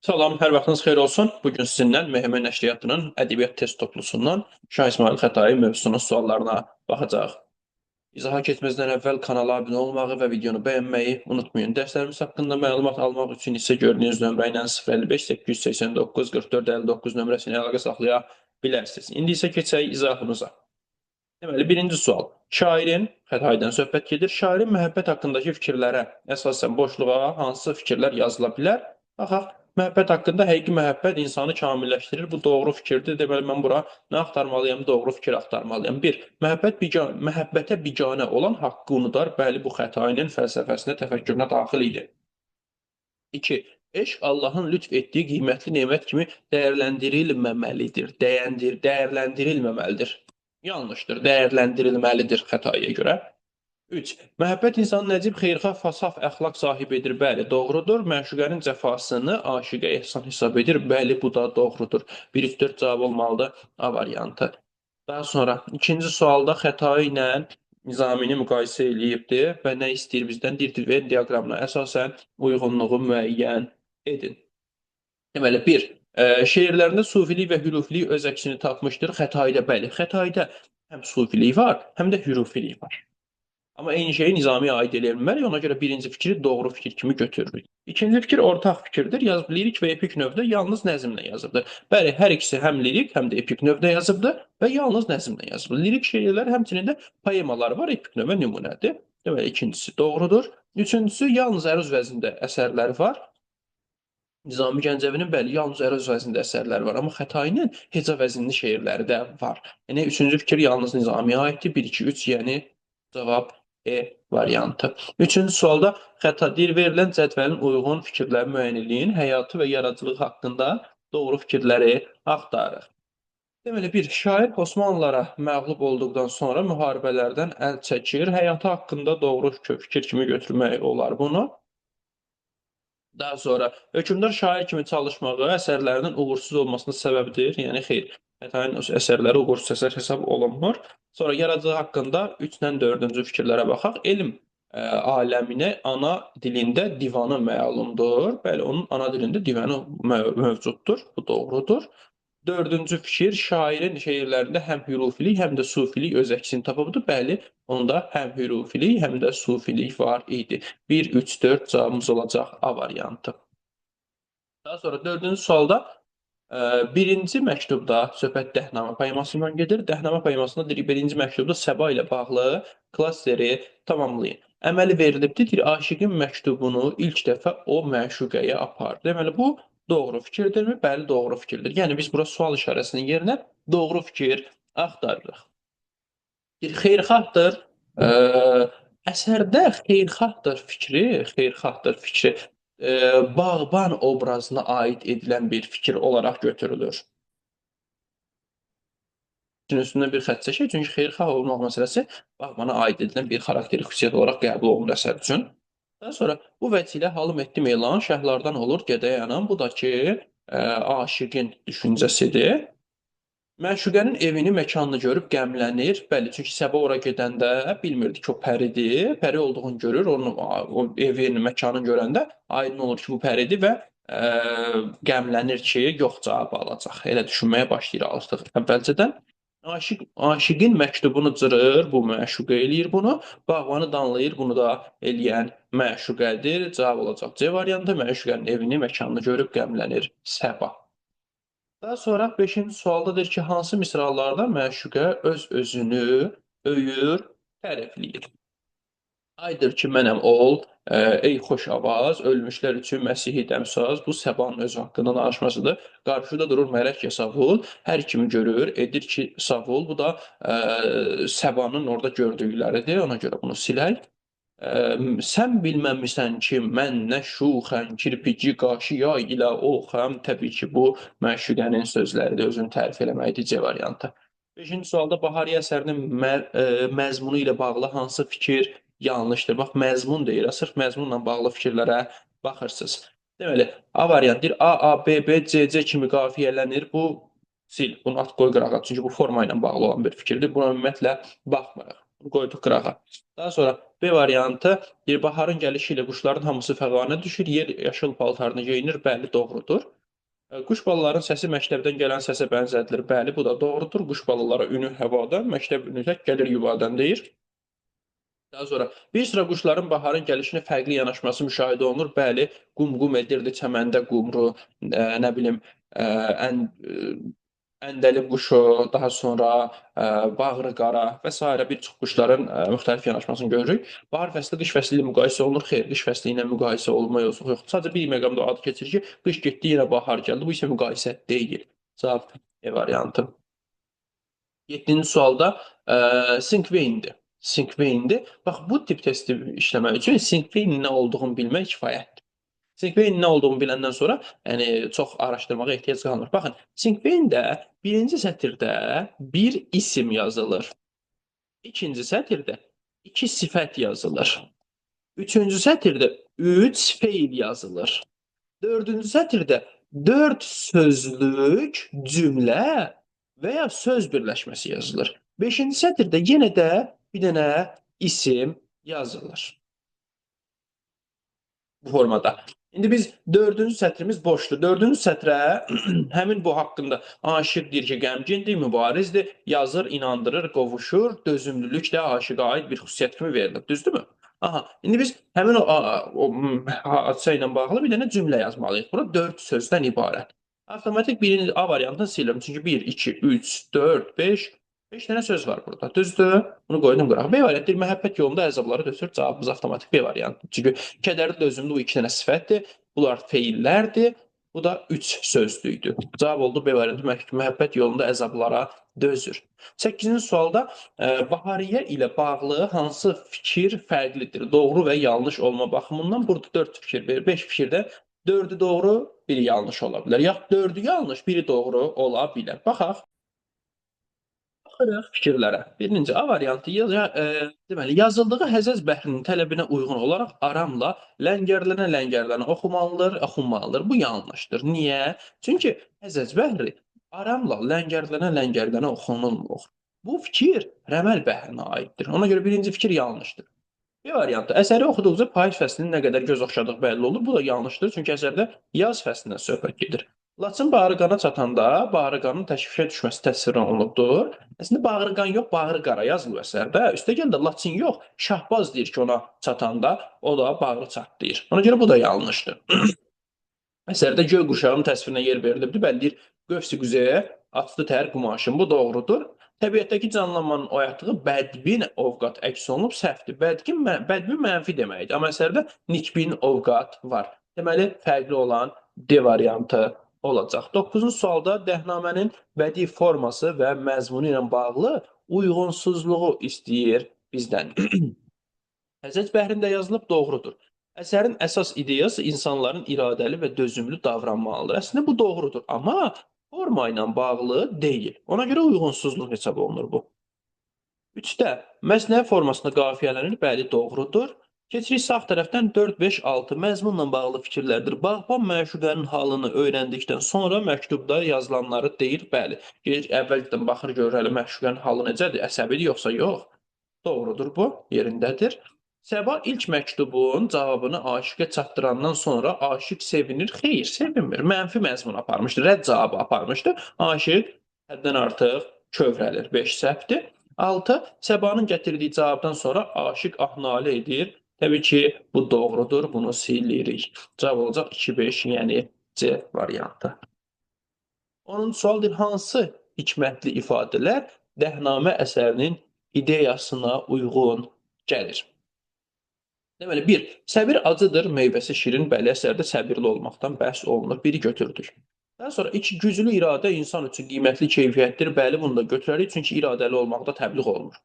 Salam, hər vaxtınız xeyir olsun. Bu gün sizinlə MHM Nəşriyyatının Ədəbiyyat test toplusundan Şah İsmayıl Xətai mövzusunun suallarına baxacağıq. İzaha keçməzdən əvvəl kanala abunə olmağı və videonu bəyənməyi unutmayın. Dərslərimiz haqqında məlumat almaq üçün isə gördüyünüz nömrə ilə 055 889 44 59 nömrəsi ilə əlaqə saxlaya bilərsiniz. İndi isə keçək izahımıza. Deməli, birinci sual. Şairin, Xətaidən söhbət gedir, şairin məhəbbət haqqındakı fikirlərə əsasən boşluğa hansı fikirlər yazıla bilər? Baxaq, məhəbbət haqqında həqiqi məhəbbət insanı kamilləşdirir. Bu doğru fikirdir. Deməli, mən bura nə axtarmalıyam? Doğru fikir axtarmalıyam. Bir, məhəbbətə biganə olan haqqı unudar. Bəli, bu Xətainin fəlsəfəsinə, təfəkkürünə daxil idi. İki, eşq Allahın lütf etdiyi qiymətli nemət kimi dəyərləndirilməməlidir. Dəyərləndirilməməlidir. Yanlışdır, dəyərləndirilməlidir Xətaiyə görə. 3. Məhəbbət insanı nəcib, xeyirxah, saf əxlaq sahibi edir. Bəli, doğrudur. Məşuqənin cəfasını aşiqə ehsan hesab edir. Bəli, bu da doğrudur. 1, 3, 4 cavab olmalıdır A variantı. Daha sonra ikinci sualda Xətai ilə Nizamini müqayisə eləyibdir və nə istəyir bizdən? Deyir, Venn diaqramına əsasən uyğunluğu müəyyən edin. Deməli, 1. Şeirlərində sufilik və hürufilik öz əksini tapmışdır. Xətaidə, bəli, Xətaidə həm sufilik var, həm də hürufilik var. Amma eyni şeyi Nizamiyə aid eləyə bilmərik. Ona görə birinci fikri doğru fikir kimi götürürük. İkinci fikir ortaq fikirdir. Yazıb lirik və epik növdə yalnız nəzmlə yazıbdır. Bəli, hər ikisi həm lirik, həm də epik növdə yazıbdır və yalnız nəzmlə yazıbdır. Lirik şeirlər həmçinin də poemalar var, epik növə nümunədir. Deməli, ikincisi doğrudur. Üçüncüsü yalnız əruz vəznində əsərləri var. Nizami Gəncəvinin bəli, yalnız əruz vəznində əsərləri var, amma Xətainin heca vəzinli şeirləri də var. Yəni üçüncü fikir yalnız Nizamiyə aiddir. 1 2 3, yəni cavab E variantı. Üçüncü sualda xəta deyir, verilən cədvəlin uyğun fikirləri müəyyən eləyin. Həyatı və yaradıcılığı haqqında doğru fikirləri axtarır. Deməli, bir, şair Osmanlılara məğlub olduqdan sonra müharibələrdən əl çəkir. Həyatı haqqında doğru fikir kimi götürmək olar bunu. Daha sonra hökmdar şair kimi çalışmağı əsərlərinin uğursuz olmasına səbəbdir. Yəni xeyr, Xətainin əsərləri uğursuz əsər hesab olunmur. Sonra yaradıcılığı haqqında 3 ilə 4-cü fikirlərə baxaq. Elm aləminə ana dilində divanı məlumdur. Bəli, onun ana dilində divanı mövcuddur. Bu doğrudur. Dördüncü fikir, şairin şeirlərində həm hürufilik, həm də sufilik öz əksini tapıbdır. Bəli, onda həm hürufilik, həm də sufilik var idi. 1, 3, 4 cavabımız olacaq A variantı. Daha sonra dördüncü sualda birinci məktubda söhbət Dəhnamə poemasından gedir. Dəhnamə poemasında deyir, birinci məktubda Səba ilə bağlı klasteri tamamlayın. Əməli verilibdir, deyir, aşiqin məktubunu ilk dəfə o məşuqəyə aparır. Deməli, bu doğru fikirdirmi? Bəli, doğru fikirdir. Yəni, biz bura sual işarəsinin yerinə doğru fikir axtarırıq. Bir xeyirxahdır. Əsərdə xeyirxahdır fikri, xeyirxahdır fikri bağban obrazına aid edilən bir fikir olaraq götürülür. Üstündə bir xətt çəkək, çünki xeyirxah olmaq məsələsi bağbana aid edilən bir xarakteri xüsusiyyət olaraq qəbul olunur əsər üçün. Daha sonra bu vəsilə halım etdim elan, şəhlardan olur gedəyanam. Bu da ki, aşiqin düşüncəsidir. Məşuqənin evini, məkanını görüb qəmlənir. Bəli, çünki Səba ora gedəndə bilmirdi ki, o pəridir. Pəri olduğunu görür, onun o evin, məkanını görəndə aydın olur ki, bu pəridir və qəmlənir ki, yox cavab alacaq. Elə düşünməyə başlayır artıq əvvəlcədən. Aşiqin məktubunu cırır, bu məşuqə eləyir bunu. Bağbanı danlayır, bunu da eləyən məşuqədir. Cavab olacaq C variantı. Məşuqənin evini, məkanını görüb qəmlənir Səba. Daha sonra 5-ci sualda deyir ki, hansı misralarda məşuqə öz-özünü öyür, tərifləyir? Aydır ki, mənəm ol, ey xoş avaz, ölmüşlər üçün Məsihi dəmsaz. Bu Səbanın öz haqqında danışmasıdır. Qarşıda durur mələk Yasavul, hər kimi görür, edir ki, Savul. Bu da Səbanın orada gördükləridir. Ona görə bunu silək. Sən bilməmisən ki, mən nə şuxən, kirpici qaşı yay ilə oxam. Təbii ki, bu məşuqənin sözləridir, özünü tərif eləməkdir C variantı. 5-ci sualda Bahariyə əsərinin məzmunu ilə bağlı hansı fikir yanlışdır? Bax, məzmun deyir, sırf məzmunla bağlı fikirlərə baxırsınız. Deməli, A variantı deyir, A, A, B, B, C, C kimi qafiyələnir. Bu, sil, bunu at qoy qırağa. Çünki bu forma ilə bağlı olan bir fikirdir. Buna ümumiyyətlə baxmırıq. Bunu qoyduq qırağa. Daha sonra B variantı, bir baharın gəlişi ilə quşların hamısı fəğanə düşür, yer yaşıl paltarını geyinir. Bəli, doğrudur. Quş balaların səsi məktəbdən gələn səsə bənzədilir. Bəli, bu da doğrudur. Quş balaları ünü havadan, məktəb ünü tək gəlir yuvadan deyir. Daha sonra bir sıra quşların baharın gəlişinə fərqli yanaşması müşahidə olunur. Bəli, qum-qum edirdi çəməndə qumru, nə bilim, əndəlib quşu, daha sonra bağrı qara və sairə bir çox quşların müxtəlif yanaşmasını görürük. Bahar fəsli qış fəsli ilə müqayisə olunur. Xeyr, qış fəsli ilə müqayisə olma yox. Sadəcə bir məqamda adı keçir ki, qış getdi, yenə bahar gəldi. Bu isə müqayisə deyil. Cavab E variantı. 7-ci sualda Sinkveyndir. Sinkveyndir. Bax, bu tip testi işləmək üçün Sinkveyn nə olduğunu bilmək kifayətdir. Sinkveyn nə olduğunu biləndən sonra, yəni çox araşdırmağa ehtiyac qalmır. Baxın, Sinkveyndə birinci sətirdə bir isim yazılır. İkinci sətirdə iki sifət yazılır. Üçüncü sətirdə üç feil yazılır. Dördüncü sətirdə dörd sözlük cümlə və ya söz birləşməsi yazılır. Beşinci sətirdə yenə də bir dənə isim yazılır. Bu formada. İndi biz dördüncü sətrimiz boşdur. Dördüncü sətrə həmin bu haqqında aşiq deyir ki, qəmgindir, mübarizdir, yazır, inandırır, qovuşur, dözümlülük də aşiqə aid bir xüsusiyyət kimi verilir. Düzdürmü? Aha, indi biz həmin o hadisə ilə bağlı bir dənə cümlə yazmalıyıq. Bura 4 sözdən ibarət. Avtomatik birinci A variantını silirəm. Çünki 1, 2, 3, 4, 5, 5 dənə söz var burada. Düzdür? Bunu qoydum qırağa. B variantı deyir, məhəbbət yolunda əzabları dözür. Cavabımız avtomatik B variantı. Çünki kədərli, dözümlü bu 2 dənə sifətdir. Bunlar feillərdir. Bu da 3 sözlüydü. Cavab oldu B variantı. Məhəbbət yolunda əzablara dözür. 8-ci sualda Bahariyə ilə bağlı hansı fikir fərqlidir? Doğru və yanlış olma baxımından burada 4 fikir verir. 5 fikirdə 4-ü doğru, biri yanlış ola bilər. Yaxud 4-ü yanlış, biri doğru ola bilər. Baxaq. Baxırıq fikirlərə. Birinci A variantı deməli, yazıldığı Həzəz bəhrinin tələbinə uyğun olaraq aramla ləngərlənə-ləngərlənə oxunmalıdır. Bu yanlışdır. Niyə? Çünki Həzəz bəhri aramla ləngərlənə-ləngərlənə oxunulmur. Bu fikir Rəməl bəhrinə aiddir. Ona görə birinci fikir yanlışdır. B variantı. Əsəri oxuduqca payız fəslinin nə qədər göz oxşadığı bəlli olur. Bu da yanlışdır. Çünki əsərdə yaz fəslindən söhbət gedir. Laçın bağrıqana çatanda bağrıqanın təşvişə düşməsi təsvir olunubdur. Əslində bağrıqan yox, bağrı qara yazılıb əsərdə. Üstəgəl də Laçın yox, Şahbaz deyir ki, ona çatanda o da bağrı çatlayır. Ona görə bu da yanlışdır. Əsərdə göy qurşağının təsvirinə yer verilibdir. Bəli, deyir, qövsi qüzəyə açdı tər qumaşın. Bu doğrudur. Təbiətdəki canlanmanın oyatdığı bədbin ovqat əks olunub səhvdir. Bədbin mənfi deməkdir. Amma əsərdə nikbin ovqat var. Deməli, fərqli olan D variantı olacaq. 9-cu sualda dəhnamenin bədii forması və məzmunu ilə bağlı uyğunsuzluğu istəyir bizdən. Həzəc bəhrində yazılıb, doğrudur. Əsərin əsas ideyası insanların iradəli və dözümlü davranmalıdır. Əslində bu doğrudur, amma forma ilə bağlı deyil. Ona görə uyğunsuzluq hesab olunur bu. 3-də məsnəvi formasında qafiyələnir, bəli, doğrudur. Keçirik sağ tərəfdən 4, 5, 6 məzmunla bağlı fikirlərdir. Bağban məşuqənin halını öyrəndikdən sonra məktubda yazılanları deyir, bəli. Gedir, əvvəldən baxır, görür, hələ məşuqənin halı necədir, əsəbidir yoxsa yox. Doğrudur bu, yerindədir. Səba ilk məktubun cavabını aşiqə çatdırandan sonra aşiq sevinir. Xeyr, sevinmir. Mənfi məzmun aparmışdı, rədd cavabı aparmışdı. Aşiq həddən artıq kövrəlir. 5 səhvdir. 6. Səbanın gətirdiyi cavabdan sonra aşiq ah-nalə edir. Təbii ki, bu doğrudur. Bunu silirik. Cavab olacaq 2-5, yəni C variantı. 10-cu sualdır. Hansı hikmətli ifadələr Dəhnamə əsərinin ideyasına uyğun gəlir? Deməli, 1. Səbir acıdır, meyvəsi şirin. Bəli, əsərdə səbirli olmaqdan bəhs olunur. 1-i götürdük. Daha sonra 2. Güclü iradə insan üçün qiymətli keyfiyyətdir. Bəli, bunu da götürərik. Çünki iradəli olmaqda təbliğ olunur.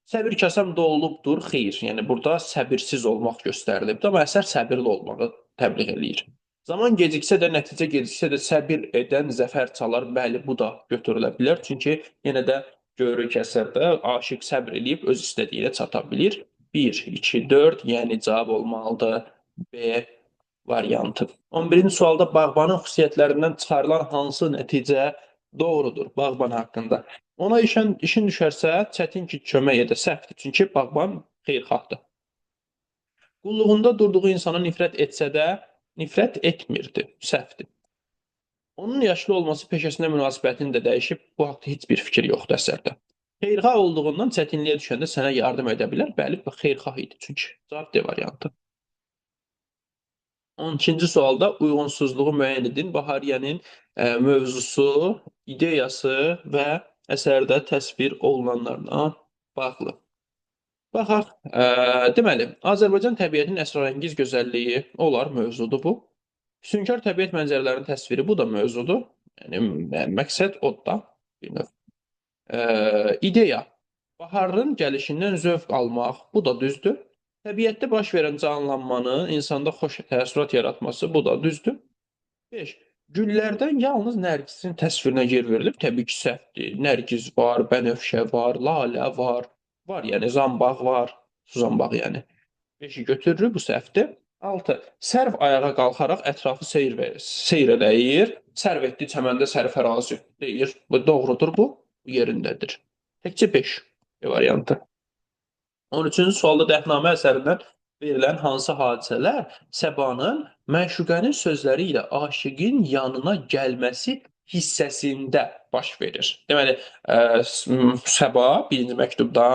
Səbir kasam dolubdur, xeyr. Yəni, burada səbirsiz olmaq göstərilib. Amma əsər səbirli olmağı təbliğ eləyir. Zaman geciksə də, nəticə geciksə də səbir edən zəfər çalar. Bəli, bu da götürülə bilər. Çünki yenə də görürük ki, əsərdə aşiq səbr eləyib öz istədiyinə çata bilir. 1, 2, 4, yəni cavab olmalıdır B variantı. 11-ci sualda bağbanın xüsusiyyətlərindən çıxarılan hansı nəticə doğrudur bağban haqqında? Ona işin düşərsə, çətin ki, kömək edə, səhvdir. Çünki bağban xeyirxahdır. Qulluğunda durduğu insana nifrət etsə də nifrət etmirdi. Səhvdir. Onun yaşlı olması peşəsinə münasibətini də dəyişib. Bu haqda heç bir fikir yoxdur əsərdə. Xeyirxah olduğundan çətinliyə düşəndə sənə yardım edə bilər. Bəli, xeyirxah idi çünki. Cavab D variantı. 12-ci sualda uyğunsuzluğu müəyyən edin. Bahariyyənin mövzusu, ideyası və əsərdə təsvir olunanlarla bağlı. Baxaq, deməli, Azərbaycan təbiətinin əsrarəngiz gözəlliyi olar, mövzudur bu. Füsunkar təbiət mənzərələrinin təsviri, bu da mövzudur. Yəni, məqsəd odur da, bir növ. İdeya, baharın gəlişindən zövq almaq, bu da düzdür. Təbiətdə baş verən canlanmanın insanda xoş təəssürat yaratması, bu da düzdür. 5. Güllərdən yalnız Nərgisin təsvirinə yer verilib. Təbii ki, səhvdir. Nərgiz var, bənövşə var, lalə var. Var, yəni zambaq var. Suzanbaq yəni. 5-i götürürük, bu səhvdir. 6. Sərv ayağa qalxaraq ətrafı seyr eləyir. Sərv etdi çəməndə sərfərazi deyir. Bu doğrudur bu. Bu yerindədir. Təkcə 5 variantı. 13-cü sualda Dəhnamə əsərindən verilən hansı hadisələr Səbanın məşuqənin sözləri ilə aşiqin yanına gəlməsi hissəsində baş verir. Deməli, Səba birinci məktubda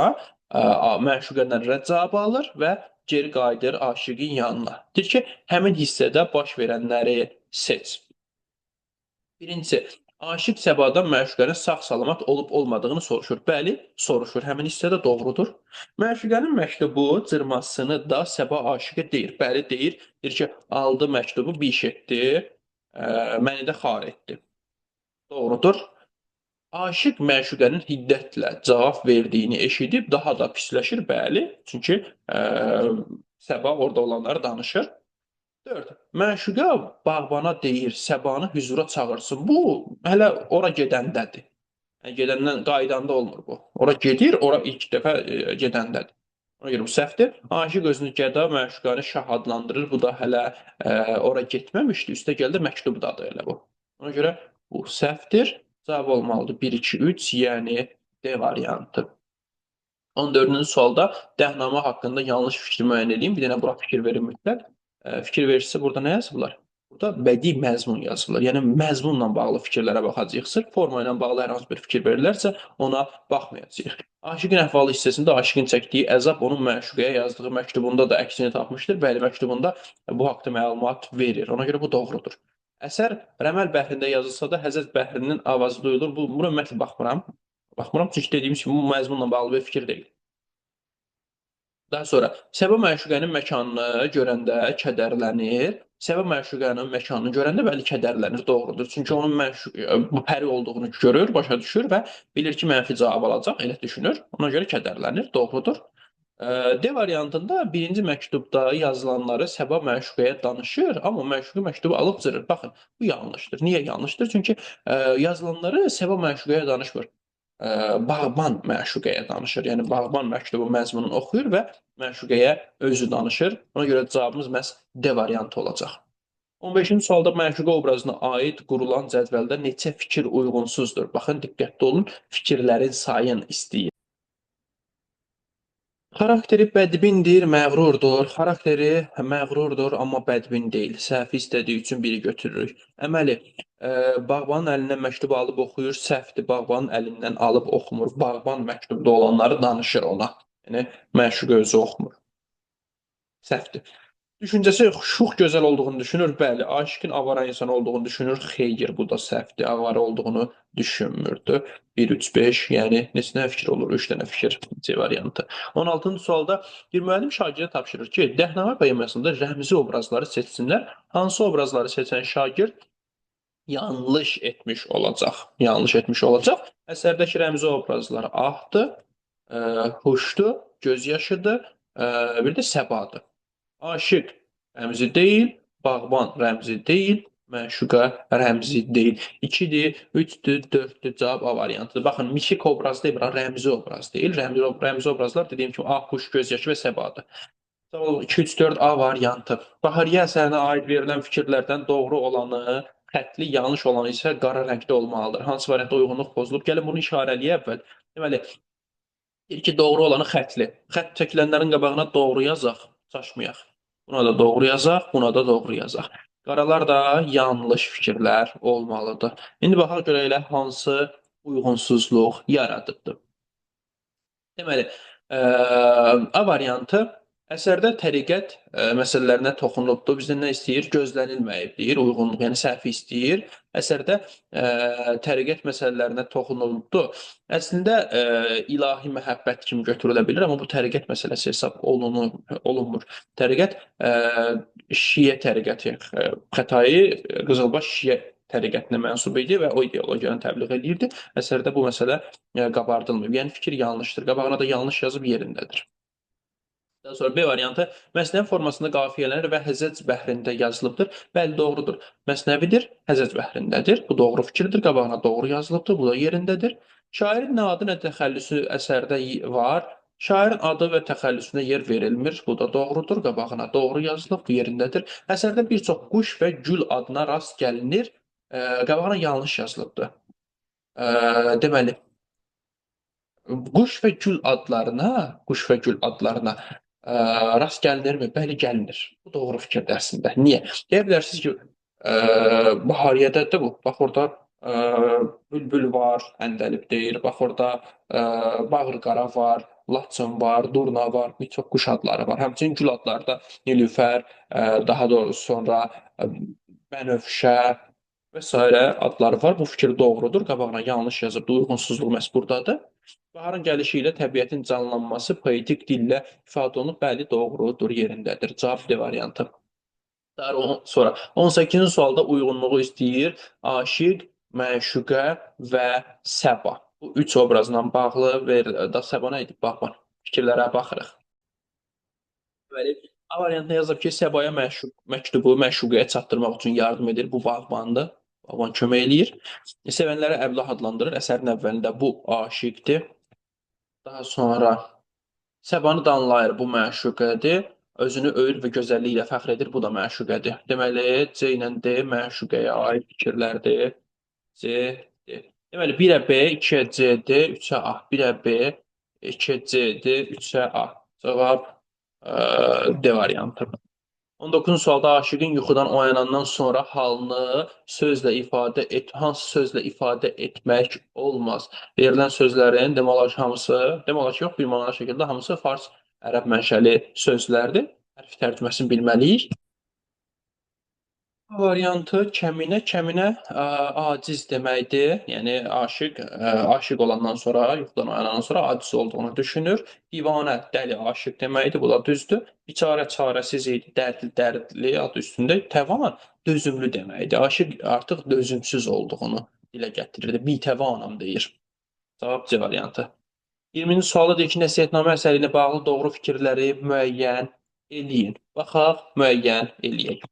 məşuqədən rədd cavabı alır və geri qayıdır aşiqin yanına. Deyir ki, həmin hissədə baş verənləri seç. Birincisi, aşiq Səbadan məşuqənin sağ-salamat olub olmadığını soruşur. Bəli, soruşur. Həmin hissədə doğrudur. Məşuqənin məktubu cırmasını da Səba aşiqə deyir. Bəli, deyir. Deyir ki, aldı məktubu, bir iş etdi, məni də xar etdi. Doğrudur. Aşiq məşuqənin hiddətlə cavab verdiyini eşidib daha da pisləşir. Bəli, çünki Səba orada olanları danışır. 4. Məşuqə bağbana deyir, Səbanı hüzura çağırsın. Bu, hələ ora gedəndədir. Yəni, gedəndən, qaydanda olmur bu. Ora gedir, ora ilk dəfə gedəndədir. Ona görə bu səhvdir. Aşiq özünü gəda, məşuqəni şah adlandırır. Bu da hələ ora getməmişdi. Üstə gəldi, məktubdadır elə bu. Ona görə bu səhvdir. Cavab olmalıdır 1, 2, 3, yəni D variantı. 14-cü sualda Dəhnamə haqqında yanlış fikri müəyyən edeyim. Bir dənə bura fikir verin mütləq. Fikir verirsə burada nə yazıblar? Burada bədii məzmun yazıblar. Yəni məzmunla bağlı fikirlərə baxacağıq. Sırf forma ilə bağlı hər hansı bir fikir verilərsə ona baxmayacağıq. Aşiqin əhvalı hissəsində aşiqin çəkdiyi əzab onun məşuqəyə yazdığı məktubunda da əksini tapmışdır. Bəli, məktubunda bu haqda məlumat verir. Ona görə bu doğrudur. Əsər Rəməl bəhrində yazılsa da Həzəc bəhrinin avazı duyulur. Buna ümumiyyətlə baxmıram. Baxmıram çünki dediyimiz kimi bu məzmunla bağlı bir fikir deyil. Daha sonra Səba məşuqənin məkanını görəndə kədərlənir. Səba məşuqənin məkanını görəndə bəli kədərlənir, doğrudur. Çünki onun bu pəri olduğunu görür, başa düşür və bilir ki, mənfi cavab alacaq, elə düşünür. Ona görə kədərlənir, doğrudur. D variantında birinci məktubda yazılanları Səba məşuqəyə danışır, amma məşuqə məktubu alıb cırır. Baxın, bu yanlışdır. Niyə yanlışdır? Çünki yazılanları Səba məşuqəyə danışmır. Bağban məşuqəyə danışır. Yəni, bağban məktubu məzmununu oxuyur və məşuqəyə özü danışır. Ona görə cavabımız məhz D variantı olacaq. 15-ci sualda məşuqə obrazına aid qurulan cədvəldə neçə fikir uyğunsuzdur? Baxın, diqqətli olun, fikirlərin sayını istəyir. Xarakteri bədbindir, məğrurdur. Xarakteri məğrurdur, amma bədbin deyil. Səhvi istədiyi üçün biri götürürük. Əməli, bağbanın əlindən məktubu alıb oxuyur, səhvdir. Bağbanın əlindən alıb oxumur. Bağban məktubda olanları danışır ona. Yəni, məşuqə özü oxumur. Səhvdir. Düşüncəsi şux gözəl olduğunu düşünür. Bəli, aşiqin avara insan olduğunu düşünür. Xeyr, bu da səhvdir. Avara olduğunu düşünmürdü. 1, 3, 5, yəni neçə dənə fikir olur? 3 dənə fikir C variantı. 16-cı sualda bir müəllim şagirdə tapşırır ki, Dəhnamə poemasında rəmzi obrazları seçsinlər. Hansı obrazları seçən şagird yanlış etmiş olacaq? Yanlış etmiş olacaq. Əsərdəki rəmzi obrazlar ahdır, huşdur, göz yaşıdır, bir də səbadır. Aşiq rəmzi deyil, bağban rəmzi deyil, məşuqa rəmzi deyil. 2-dir, 3-dür, 4-dür, cavab A variantıdır. Baxın, mifik obraz deyil, rəmzi obraz deyil. Rəmzi obrazlar dediyim kimi ah, huş, göz yaşı və səbadır. Cavab 2, 3, 4 A variantı. Bahariyə əsərinə aid verilən fikirlərdən doğru olanı, xətli, yanlış olanı isə qara rəngdə olmalıdır. Hansı variantda uyğunluq pozulub? Gəlin bunu işarələyək əvvəl. Deməli, deyir ki, doğru olanı xətli. Xətt çəkilənlərin qabağına doğru yazaq, çaşmayaq. Buna da doğru yazaq, buna da doğru yazaq. Qaralar da yanlış fikirlər olmalıdır. İndi baxaq görək elə hansı uyğunsuzluq yaradıbdır. Deməli, A variantı əsərdə təriqət məsələlərinə toxunulubdur. Bizdən nə istəyir? Gözlənilməyib deyir, uyğunluq, yəni səhvi istəyir. Əsərdə təriqət məsələlərinə toxunulubdur. Əslində ilahi məhəbbət kimi götürülə bilər, amma bu təriqət məsələsi hesab olunmur. Təriqət şiə təriqəti, Xətai Qızılbaş şiə təriqətinə mənsub idi və o ideologiyanı təbliğ edirdi. Əsərdə bu məsələ qabardılmayıb. Yəni fikir yanlışdır. Qabağına da yanlış yazıb yerindədir. Daha sonra B variantı məsnəvi formasında qafiyələnir və həzəc bəhrində yazılıbdır. Bəli, doğrudur. Məsnəvidir, həzəc bəhrindədir. Bu doğru fikirdir. Qabağına doğru yazılıbdır. Bu da yerindədir. Şairin nə adı, nə təxəllüsü əsərdə var. Şairin adı və təxəllüsünə yer verilmir. Bu da doğrudur. Qabağına doğru yazılıb, bu yerindədir. Əsərdə bir çox quş və gül adına rast gəlinir. Qabağına yanlış yazılıbdır. Deməli, quş və gül adlarına, rast gəlinirmi? Bəli, gəlinir. Bu doğru fikirdir əslində. Niyə? Deyə bilərsiniz ki, Bahariyədədir bu. Bax, orada bülbül var, əndəlib deyir. Bax, orada bağırqara var, laçın var, durna var, bir çox quş adları var. Həmçinin gül adları da nilüfər, daha doğrusu sonra bənövşə və s. adları var. Bu fikir doğrudur. Qabağına yanlış yazıbdır. Uyğunsuzluq məhz buradadır. Baharın gəlişi ilə təbiətin canlanması poetik dillə ifadə olunub. Bəli, doğrudur, yerindədir. Cavab D variantı. Daha sonra 18-ci sualda uyğunluğu istəyir. Aşiq, məşuqə və səba. Bu üç obrazla bağlı verilir. Da səba nə idi? Bağban. Fikirlərə baxırıq. Deməli, A variantında yazıb ki, səbaya məktubu məşuqəyə çatdırmaq üçün yardım edir. Bu bağbandır. Bağban kömək eləyir. Sevənlərə əblah adlandırır. Əsərin əvvəlində bu aşiqdir. Daha sonra səbanı danlayır. Bu məşuqədir. Özünü öyür və gözəlliyi ilə fəxr edir. Bu da məşuqədir. Deməli, C ilə D məşuqəyə aid fikirlərdir. C, D. Deməli, 1-ə B, 2-ə C, D, 3-ə A. 1-ə B, 2-ə C, D, 3-ə A. Cavab D variantı. 19-cu sualda aşiqin yuxudan oyanandan sonra halını sözlə ifadə et, hansı sözlə ifadə etmək olmaz. Verilən sözlərin demək olar ki, hamısı, demək olar ki, yox, bir manalı şəkildə hamısı fars, ərəb mənşəli sözlərdir. Hərf tərcüməsini bilməliyik. A variantı kəminə, kəminə aciz deməkdir. Yəni aşiq, aşiq olandan sonra, yuxudan oyanandan sonra aciz olduğunu düşünür. Divanə, dəli aşiq deməkdir. Bu da düzdür. Biçarə çarəsiz idi, dərdli, dərdli adı üstündə. Təvan dözümlü deməkdir. Aşiq artıq dözümsüz olduğunu dilə gətirirdi. Bitəvanam deyir. Cavab C variantı. 20-ci sualda deyir ki, nəsihətnamə əsəri ilə bağlı doğru fikirləri müəyyən eləyin. Baxaq, müəyyən eləyək.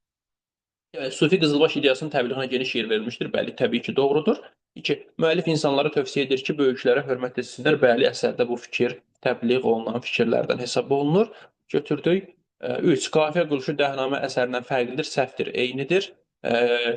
Evet, Sufi Qızılbaş ideyasının təbliğinə geniş yer verilmişdir. Bəli, təbii ki, doğrudur. 2. Müəllif insanlara tövsiyə edir ki, böyüklərə hörmət etsinlər. Bəli, əsərdə bu fikir təbliğ olunan fikirlərdən hesab olunur. Götürdük. 3. Qafiyə quruluşu Dəhnamə əsərindən fərqlidir, səhvdir, eynidir.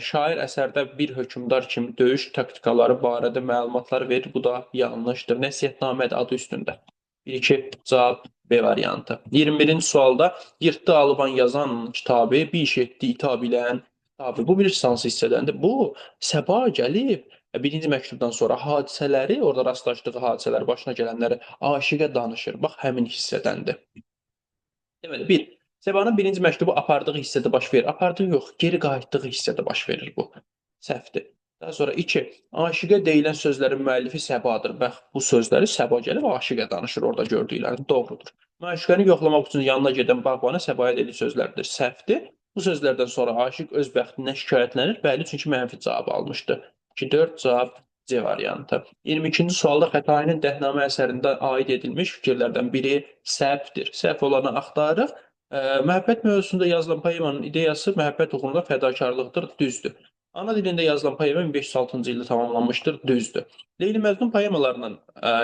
Şair əsərdə bir hökmdar kimi döyüş taktikaları barədə məlumatlar verir. Bu da yanlışdır. Nəsihətnamədir adı üstündə. 1-2 cavab B variantı. 21-ci sualda yırtdı alıban yazan kitabı bir iş etdi itab ilən kitabı. Bu bir hansı hissədəndir? Bu Səba gəlib birinci məktubdan sonra hadisələri, orada rastlaşdığı hadisələr, başına gələnləri aşiqə danışır. Bax, həmin hissədəndir. Deməli, 1. Səbanın birinci məktubu apardığı hissədə baş verir. Apardığı yox, geri qayıtdığı hissədə baş verir bu. Səhvdir. Daha sonra 2. Aşiqə deyilən sözlərin müəllifi Səbadır. Bax, bu sözləri Səba gəlib aşiqə danışır orada gördükləri. Doğrudur. Məşuqəni yoxlamaq üçün yanına gedən bağbanı Səbaya dediyi sözlərdir. Səhvdir. Bu sözlərdən sonra aşiq öz bəxtindən şikayətlənir. Bəli, çünki mənfi cavab almışdı. 2, 4 cavab C variantı. 22-ci sualda Xətainin Dəhnamə əsərində aid edilmiş fikirlərdən biri səhvdir. Səhv olanı axtarırıq. Məhəbbət mövzusunda yazılan poemanın ideyası məhəbbət uğrunda fədakarlıqdır, düzdür. Ana dilində yazılan poema 1506-cı ildə tamamlanmışdır, düzdür. Leyli Məcnun poemalarının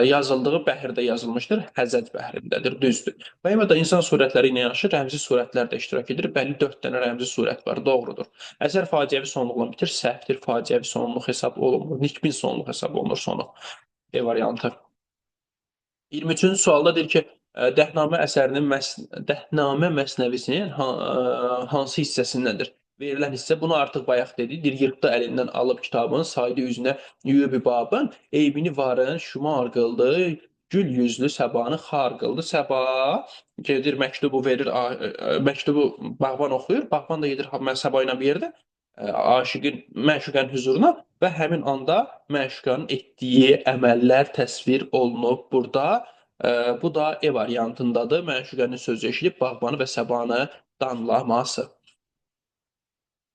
yazıldığı bəhirdə yazılmışdır, Həzəc bəhrindədir, düzdür. Poemada insan surətləri ilə yanaşı rəmzi surətlər də iştirak edir. Bəli, 4 dənə rəmzi surət var, doğrudur. Əsər faciəvi sonluqla bitir, səhvdir, faciəvi sonluq hesab olunmur, nikbin sonluq hesab olunur sonu. B variantı. 23-cü sualda deyir ki, Dəhnamə əsərinin Dəhnamə məsnəvisinin hansı hissəsindədir? Verilən hissə, bunu artıq bayaq dedik. Deyir, yırtdı əlindən alıb kitabın, saydı üzünə yüyü babın, eybini varın, şumar qıldı, gül yüzlü Səbanı xar qıldı. Səba gedir, məktubu verir, məktubu bağban oxuyur. Bağban da gedir Səba ilə bir yerdə aşiqin, məşuqənin hüzuruna və həmin anda məşuqənin etdiyi əməllər təsvir olunub burada. Bu da E variantındadır. Məşuqənin sözü eşidib bağbanı və Səbanı danlaması.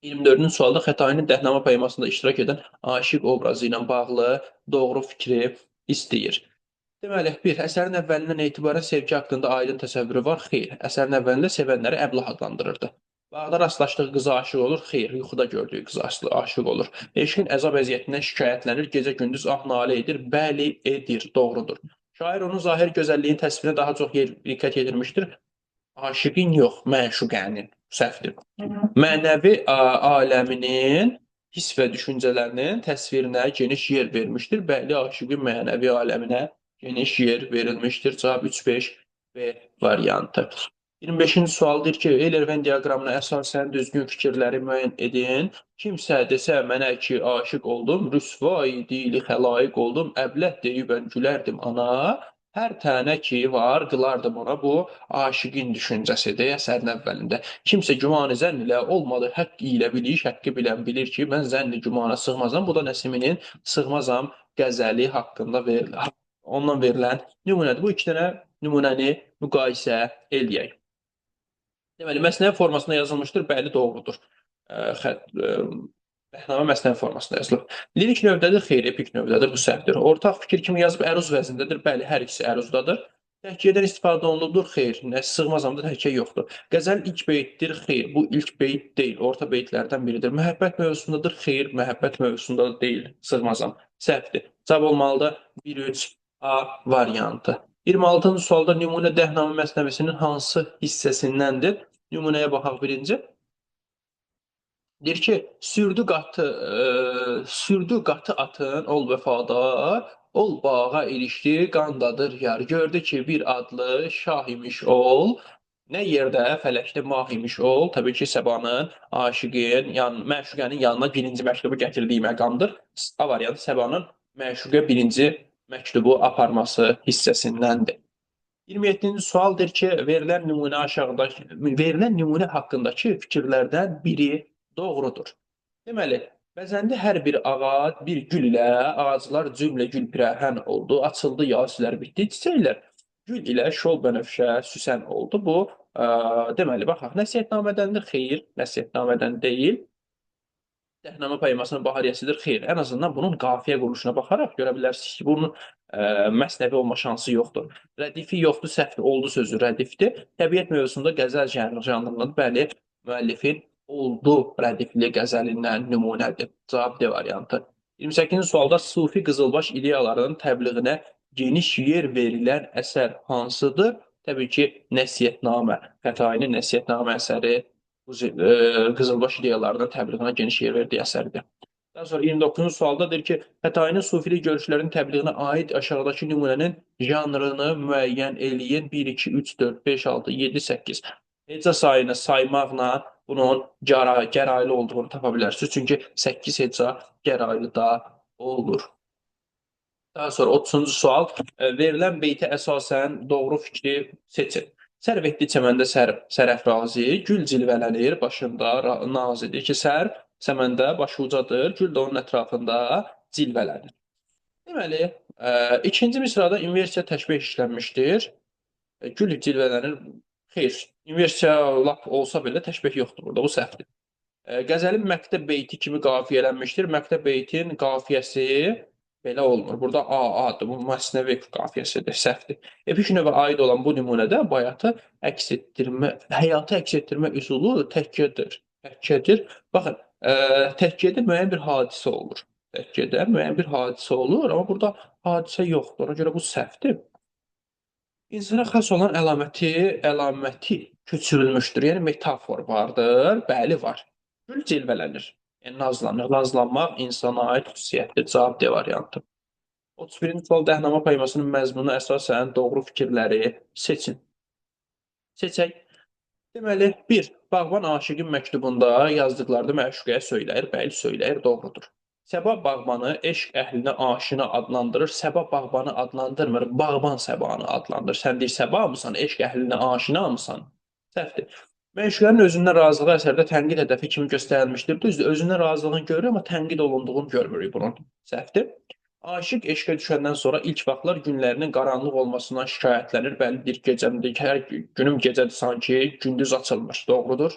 24-cü sualda Xətainin Dəhnamə poemasında iştirak edən aşiq obrazı ilə bağlı doğru fikri istəyir. Deməli, 1. Əsərin əvvəlindən etibarən sevgi haqqında aydın təsəvvürü var? Xeyr. Əsərin əvvəlində sevənləri əblah adlandırırdı. Bağda rastlaşdığı qıza aşiq olur? Xeyr. Yuxuda gördüyü qıza aşiq olur. Eşqin əzab əziyyətindən şikayətlənir, gecə-gündüz ah nalə edir. Bəli, edir. Doğrudur. Şair onun zahir gözəlliyinin təsvirinə daha çox diqqət yetirmişdir. Aşiqin yox, məşuqənin. Səhvdir. Mənəvi aləminin his və düşüncələrinin təsvirinə geniş yer vermişdir. Bəli, aşiqin mənəvi aləminə geniş yer verilmişdir. Cavab 3, 5, B variantı. 25-ci sual deyir ki, Euler-Venn diaqramına əsasən düzgün fikirləri müəyyən edin. Kimsə desə mənə ki, aşiq oldum, rüsvay dili xəlaiq oldum, əbləh deyib mən gülərdim ana. Hər tənə ki var, qılardım ona. Bu, aşiqin düşüncəsidir əsərin əvvəlində. Kimsə gümanı zənn ilə olmadı, həqq ilə biliş, həqqi bilən bilir ki, mən zənni gümana sığmazam. Bu da Nəsiminin Sığmazam qəzəli haqqında verilən, ondan verilən nümunədir. Bu iki dənə nümunəni müqayisə eləyək. Deməli, məsnəvi formasında yazılmışdır. Bəli, doğrudur. Dəhnamə məsnəvi formasında yazılıb. Lirik növdədir, xeyr, epik növdədir, bu səhvdir. Ortaq fikir kimi yazıb əruz vəznindədir. Bəli, hər ikisi əruzdadır. Təhkiyədən istifadə olunubdur, xeyr, nə sığmazamda təhkiyə yoxdur. Qəzəl ilk beytdir, xeyr, bu ilk beyt deyil, orta beytlərdən biridir. Məhəbbət mövzusundadır, xeyr, məhəbbət mövzusunda deyil, sığmazam. Səhvdir. Cavab olmalıdır 1, 3, A variantı. 26-cı sualda nümunə Dəhnamə məsnəvisinin hansı hissəsindəndir? Nümunəyə baxaq birinci. Deyir ki, sürdü qatı atın, ol vəfadar, ol bağa ilişdi, qandadır yar. Gördü ki, bir adlı şah imiş ol, nə yerdə fələkdə mah imiş ol. Təbii ki, Səbanın, aşiqin, məşuqənin yanına birinci məktubu gətirdiyi məqamdır. A variantı Səbanın məşuqə birinci məktubu aparması hissəsindəndir. 27-ci sual deyir ki, verilən nümunə aşağıdakı verilən nümunə haqqındakı fikirlərdən biri doğrudur. Deməli, bəzəndi hər bir ağac bir gül ilə, ağaclar cümlə gül pirəhən oldu, açıldı yasilər bitdi, çiçəklər gül ilə şol bənövşə süsən oldu. Bu, deməli, baxaq, nəsihətnamədəndir, xeyr, nəsihətnamədən deyil. Dəhnamə poemasının bahariyəsidir, xeyr. Ən azından bunun qafiyə quruluşuna baxaraq görə bilərsiniz ki, bunun məsnəvi olma şansı yoxdur. Rədifi yoxdur, səhvdir, oldu sözü rədifdir. Təbiət mövzusunda qəzəl janrındadır. Bəli, müəllifin oldu rədifli qəzəlindən nümunədir. Cavab D variantı. 28-ci sualda Sufi Qızılbaş ideyalarının təbliğinə geniş yer verilən əsər hansıdır? Təbii ki, Nəsihətnamə. Xətainin Nəsihətnamə əsəri Qızılbaş ideyalarının təbliğinə geniş yer verdiyi əsərdir. Daha sonra 29-cu sualda deyir ki, Xətainin sufilik görüşlərinin təbliğinə aid aşağıdakı nümunənin janrını müəyyən eləyin. 1, 2, 3, 4, 5, 6, 7, 8. Heca sayını saymaqla bunun gəraylı olduğunu tapa bilərsiniz. Çünki 8 heca gəraylı da olur. Daha sonra 30-cu sual. Verilən beytə əsasən doğru fikri seçin. Sərv etdi çəməndə sərəfrazi, gül cilvələnir başında nazidir ki, sərv çəməndə başı ucadır, gül də onun ətrafında cilvələnir. Deməli, ikinci misrada inversiya təşbeh işlənmişdir. Gül cilvələnir. Xeyr, inversiya lap olsa belə təşbeh yoxdur burada, bu səhvdir. Qəzəlin məktəb beyti kimi qafiyələnmişdir. Məktəb beytin qafiyəsi belə olmur. Burada A-A-dır. Bu məsnəvi qafiyəsidir, səhvdir. Epik növə aid olan bu nümunədə bayatı əks etdirmə, həyatı əks etdirmə üsulu təkkədir. Təkkədir. Baxın, təkkədə müəyyən bir hadisə olur. Təkkədə müəyyən bir hadisə olur, amma burada hadisə yoxdur. Ona görə bu səhvdir. İnsana xas olan əlaməti köçürülmüşdür. Yəni metafor vardır. Bəli, var. Gül cilvələnir. Yəni nazlanır. Nazlanmaq insana aid xüsusiyyətdir. Cavab D variantı. 31-ci sual Dəhnamə poemasının məzmununa əsasən doğru fikirləri seçin. Seçək. Deməli, 1. Bağban aşiqin məktubunda yazdıqlarını məşuqəyə söyləyir. Bəli, söyləyir, doğrudur. Səba bağbanı eşq əhlinə aşina adlandırır. Səba bağbanı adlandırmır, bağban Səbanı adlandırır. Sən deyir Səba mısan, eşq əhlinə aşina mısan? Səhvdir. Məşuqənin özündən razılığı əsərdə tənqid hədəfi kimi göstərilmişdir. Düzdür, özündən razılığını görür, amma tənqid olunduğunu görmürük bunun. Səhvdir. Aşiq eşqə düşəndən sonra ilk vaxtlar günlərinin qaranlıq olmasından şikayətlənir. Bəli, bir gecəmdir, hər günüm gecədir sanki, gündüz açılmır. Doğrudur.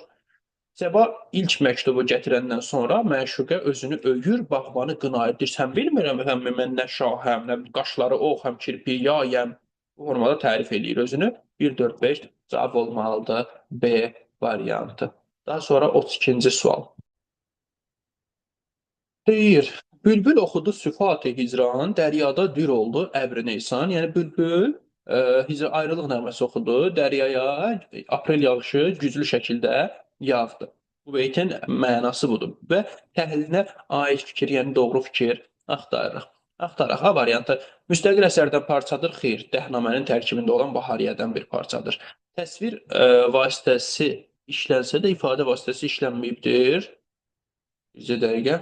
Səba ilk məktubu gətirəndən sonra məşuqə özünü öyür, bağbanı qınayır. Deyir, sən bilmirəm, efendim, mən nə şahəm, nə qaşları ox, həm kirpi, yayəm. Bu formada tərif eləyir özünü. 1, 4, 5 cavab olmalıdır B variantı. Daha sonra 32-ci sual. Deyir, bülbül oxudu süfat-ı hicran, dəryada dür oldu əbr-i neysan. Yəni bülbül ayrılıq nəğməsi oxudu, dəryaya aprel yağışı güclü şəkildə yağdı. Bu beytin mənası budur və təhlilinə aid fikir, yəni doğru fikir axtarırıq. Axtaraq. A variantı müstəqil əsərdən parçadır. Xeyr, Dəhnamənin tərkibində olan Bahariyədən bir parçadır. Təsvir vasitəsi işlənsə də ifadə vasitəsi işlənməyibdir. Bircə dəqiqə.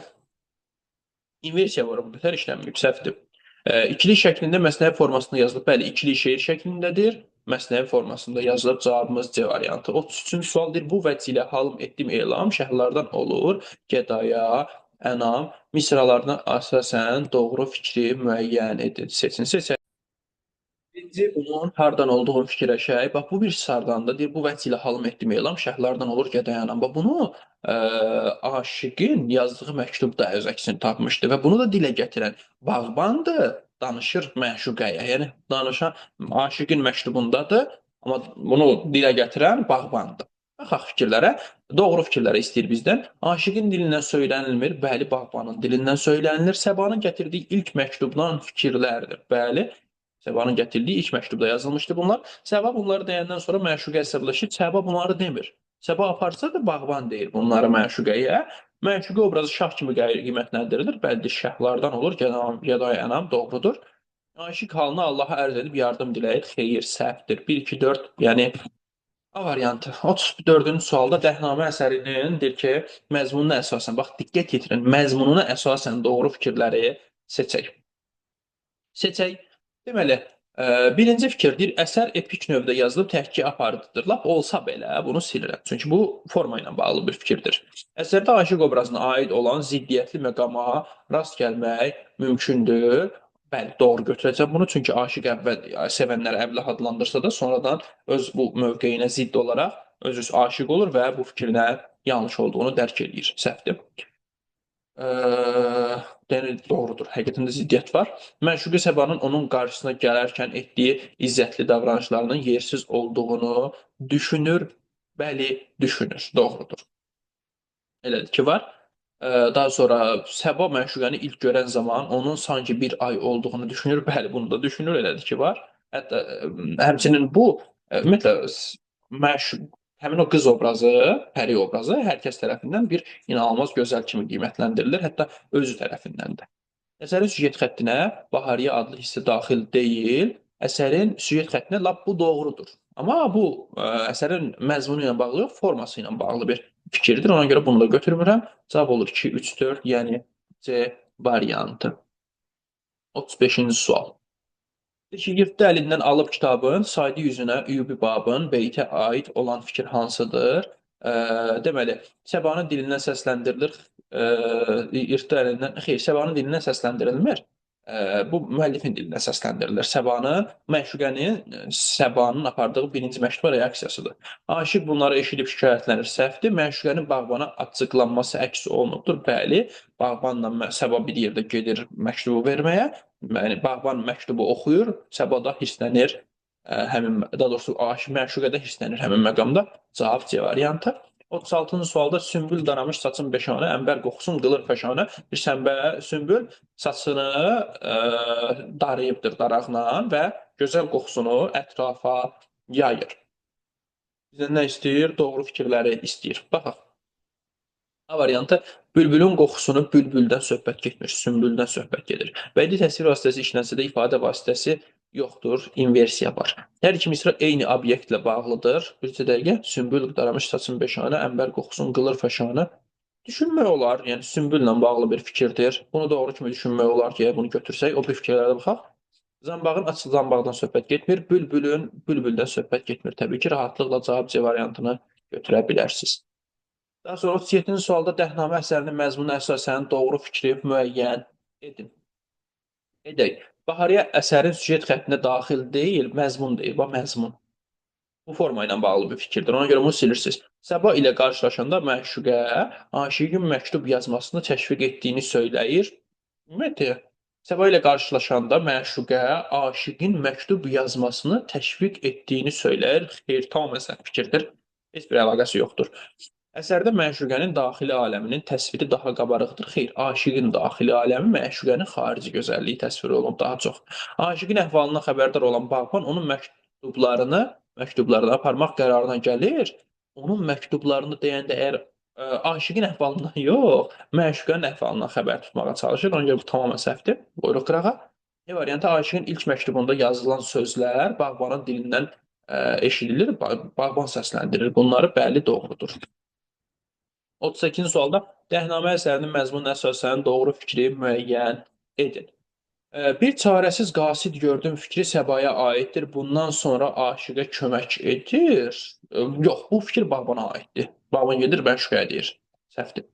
İnversiya var, bu tər işlənməyib, səhvdir. İkili şəklində məsnəvi formasında yazılıb. Bəli, ikili şeir şəklindədir. Məsnəvi formasında yazılıb. Cavabımız C variantı. 33-cü sual deyir. Bu vəch ilə halım etdim elam şəhlardan olur. Gedaya, ənam misralarına əsasən doğru fikri müəyyən edin. Seçin, seçək. Birinci bunun hardan olduğunu fikirləşək. Bax, bu bir sardandır. Deyir, bu vəch ilə halım etdim elam şəhlardan olur gedaya ənam. Bax, bunu aşiqin yazdığı məktubda öz əksini tapmışdı və bunu da dilə gətirən bağbandır, danışır məşuqəyə. Yəni, danışan aşiqin məktubundadır, amma bunu dilə gətirən bağbandır. Baxaq fikirlərə, doğru fikirlərə istəyir bizdən. Aşiqin dilindən söylənilmir, bəli, bağbanın dilindən söylənilir. Səbanın gətirdiyi ilk məktubdan fikirlərdir, bəli. Səbanın gətirdiyi ilk məktubda yazılmışdı bunlar. Səba bunları deyəndən sonra məşuqə əsəbləşir. Səba bunları demir. Səba aparsa da bağban deyir bunları məşuqəyə. Məşuqə obrazı şah kimi qiymətləndirilir. Bəli, şahlardan olur. Gedaya ənam doğrudur. Aşiq halını Allaha ərz edib yardım diləyir. Xeyir, səhvdir. 1, 2, 4, yəni A variantı. 34-cü sualda Dəhnamə əsərinin deyir ki, məzmununa əsasən, bax diqqət yetirin, məzmununa əsasən doğru fikirləri seçək. Seçək. Deməli, birinci fikir deyir, əsər epik növdə yazılıb təhki aparıcıdır. Lap olsa belə bunu silirəm. Çünki bu forma ilə bağlı bir fikirdir. Əsərdə aşiq obrazına aid olan ziddiyyətli məqama rast gəlmək mümkündür. Bəli, doğru götürəcəm bunu. Çünki aşiq əvvəl sevənləri əbləh adlandırsa da sonradan öz bu mövqeyinə zidd olaraq özü aşiq olur və bu fikrinə yanlış olduğunu dərk eləyir. Səhvdir. Yəni doğrudur. Həqiqətən də ziddiyyət var. Məşuqə Səbanın onun qarşısına gələrkən etdiyi izzətli davranışlarının yersiz olduğunu düşünür. Bəli, düşünür. Doğrudur. Elədir ki, var. Daha sonra Səba məşuqəni ilk görən zaman onun sanki bir ay olduğunu düşünür. Bəli, bunu da düşünür. Elədir ki, var. Hətta həmçinin bu ümumiyyətlə həmin o qız obrazı, pəri obrazı hər kəs tərəfindən bir inanılmaz gözəl kimi qiymətləndirilir, hətta özü tərəfindən də. Əsərin süjet xəttinə Bahariyə adlı hissə daxil deyil. Əsərin süjet xəttinə lap bu doğrudur. Amma bu əsərin məzmunu ilə bağlı yox, forması ilə bağlı bir fikirdir. Ona görə bunu da götürmürəm. Cavab olur 2, 3, 4, yəni C variantı. 35-ci sual. Yırtdı əlindən alıb kitabın, saydı yüzünə Üyübi babın, beytə aid olan fikir hansıdır? Deməli, Səbanın dilindən səsləndirilir. Yırtdı əlindən, xeyr, Səbanın dilindən səsləndirilmir. Bu müəllifin dilindən səsləndirilir. Səbanın, məşuqənin, Səbanın apardığı birinci məktuba reaksiyasıdır. Aşiq bunları eşidib şikayətlənir. Səhvdir. Məşuqənin bağbana açıqlanması əks olunubdur. Bəli, bağbanla Səba bir yerdə gedir məktubu verməyə. Yəni, bağban məktubu oxuyur, Səba da hirslənir. Həmin, daha doğrusu, aşiq məşuqə də hirslənir həmin məqamda. Cavab C variantı. 36-cı sualda sümbül daramış saçın beşanə, ənbər qoxusun qılır fəşanə. Bir sümbül saçını darayıbdır daraqla və gözəl qoxusunu ətrafa yayır. Bizdən nə istəyir? Doğru fikirləri istəyir. Baxaq. A variantı. Bülbülün qoxusunu bülbüldən söhbət getmir, sümbüldən söhbət gedir. Bədii təsvir vasitəsi işlənsə də ifadə vasitəsi yoxdur, inversiya var. Hər iki misra eyni obyektlə bağlıdır. Bir dəqiqə, sümbül daramış saçın beşanə, ənbər qoxusun qılır fəşanə. Düşünmək olar, yəni sümbüllə bağlı bir fikirdir. Bunu doğru kimi düşünmək olar ki, bunu götürsək, o bir fikirlərə baxaq. Zambağın açıq zambaqdan söhbət getmir, bülbülün bülbüldən söhbət getmir. Təbii ki, rahatlıqla cavab C variantını götürə bilərsiniz. Daha sonra 37-ci sualda Dəhnamə əsərinin məzmununa əsasən doğru fikri müəyyən edin. Edək. Bahariyə əsərin süjet xəttinə daxil deyil, məzmun deyil, bax məzmun. Bu forma ilə bağlı bir fikirdir. Ona görə bunu silirsiniz. Səba ilə qarşılaşanda məşuqə aşiqin məktub yazmasını təşviq etdiyini söyləyir. Ümumiyyətlə, Səba ilə qarşılaşanda məşuqə aşiqin məktub yazmasını təşviq etdiyini söyləyir. Xeyr, tamamilə səhv fikirdir. Heç bir əlaqəsi yoxdur. Əsərdə məşuqənin daxili aləminin təsviri daha qabarıqdır. Xeyr, aşiqin daxili aləmi məşuqənin xarici gözəlliyi təsvir olunub daha çox. Aşiqin əhvalından xəbərdar olan bağban onun məktublarını aparmaq qərarına gəlir. Onun məktublarını deyəndə əgər aşiqin əhvalından yox, məşuqənin əhvalından xəbər tutmağa çalışır. Ona görə bu tamamilə səhvdir. Qoyuruq qırağa. E variantı aşiqin ilk məktubunda yazılan sözlər bağbanın dilindən eşidilir. Bağban səsləndirir. Bunları bəli, doğrudur. 38-ci sualda Dəhnamə əsərinin məzmununa əsasən doğru fikri müəyyən edin. Bir çarəsiz qasid gördüm fikri Səbaya aiddir. Bundan sonra aşiqə kömək edir. Yox, bu fikir bağbana aiddir. Bağban gedir, məşuqəyə deyir. Səhvdir.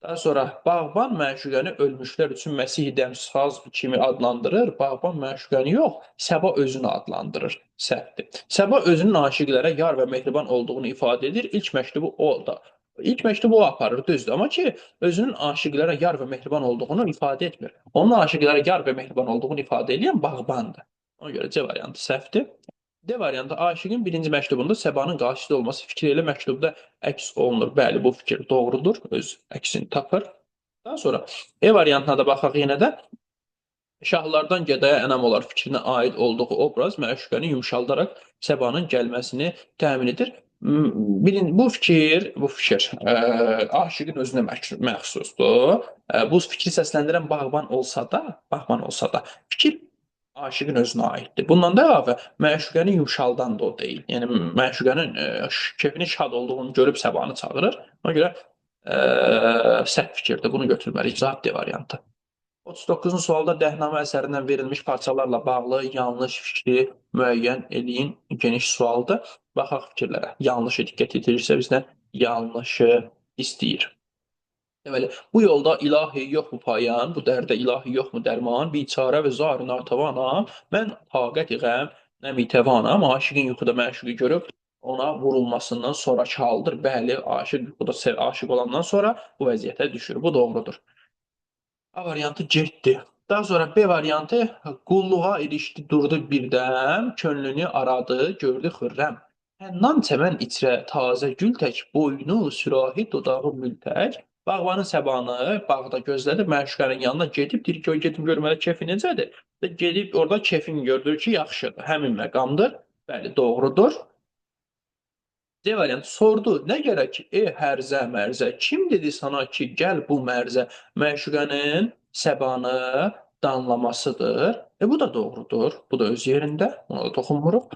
Daha sonra bağban məşuqəni ölmüşlər üçün Məsih dəmsaz kimi adlandırır. Bağban məşuqəni yox, Səba özünü adlandırır. Səhvdir. Səba özünün aşiqlərə yar və mehriban olduğunu ifadə edir. İlk məktubu o da. İlk məktubu o aparır, düzdür. Amma ki, özünün aşiqlərə yar və mehriban olduğunu ifadə etmir. Onun aşiqlərə yar və mehriban olduğunu ifadə edən bağbandır. Ona görə C variantı səhvdir. D variantı aşiqin birinci məktubunda Səbanın qasid olması fikri ilə məktubda əks olunur. Bəli, bu fikir doğrudur. Öz əksini tapır. Daha sonra E variantına da baxaq yenə də. Şahlardan gedaya ənam olar fikrinə aid olduğu obraz məşuqəni yumşaldaraq Səbanın gəlməsini təmin edir. Bilin, bu fikir aşiqin özünə məxsusdur. Bu fikri səsləndirən bağban olsa da, fikir aşiqin özünə aiddir. Bundan da əlavə, məşuqəni yumşaldan da o deyil. Yəni, məşuqənin kefinin şad olduğunu görüb Səbanı çağırır. Ona görə səhv fikirdir. Bunu götürməliyik. Cavab D variantı. 39-cu sualda Dəhnamə əsərindən verilmiş parçalarla bağlı yanlış fikri müəyyən eləyin. Geniş sualdır. Baxaq fikirlərə. Yanlışı diqqət yetirirsə bizdən yanlışı istəyir. Deməli, bu yolda ilahi yoxmu payan, bu dərdə ilahi yoxmu dərman, biçarə və zar natavanam, mən taqəti qəm nəmitəvanam. Aşiqin yuxuda məşuqi görüb ona vurulmasından sonraki haldır. Bəli, aşiq yuxuda aşiq olandan sonra bu vəziyyətə düşür. Bu doğrudur. A variantı getdi. Daha sonra B variantı qulluğa ilişdi, durdu birdəm, könlünü aradı, gördü xürrəm. Hənnan çəmən içrə tazə gül tək, boynu, sürahi, dodağı mültək. Bağbanın Səbanı bağda gözlədi, məşuqənin yanına gedib, deyir ki, gedim görməli kefi necədir? Gedib orada kefin gördü ki, yaxşıdır, həmin məqamdır. Bəli, doğrudur. C variantı sordu, nə gərək hərzə mərzə, kim dedi sana ki, gəl bu mərzə? Məşuqənin Səbanı danlamasıdır. Bu da doğrudur, bu da öz yerində, ona da toxunmuruq.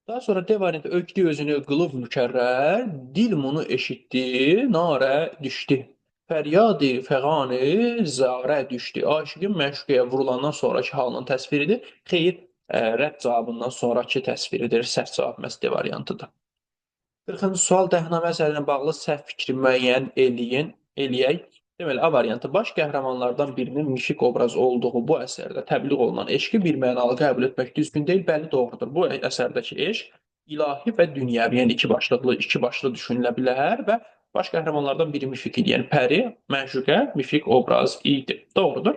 Daha sonra D variantı ökdü özünü qılıb mükərrər, dil bunu eşitdi, narə düşdü. Fəryadı, fəğanı, zarə düşdü. Aşiqin məşuqəyə vurulandan sonraki halının təsviridir. Xeyr, rədd cavabından sonraki təsviridir. Səhv cavab məhz D variantıdır. 40-cı sual Dəhnamə əsərinə bağlı səhv fikri müəyyən eləyək. Deməli, A variantı baş qəhrəmanlardan birinin mifik obraz olduğu bu əsərdə təbliğ olunan eşqi bir mənalı qəbul etmək düzgün deyil. Bəli, doğrudur. Bu əsərdəki eşq ilahi və dünyəvi, yəni iki başlı düşünülə bilər və baş qəhrəmanlardan biri mifik idi. Yəni pəri, məşuqə mifik obraz idi. Doğrudur.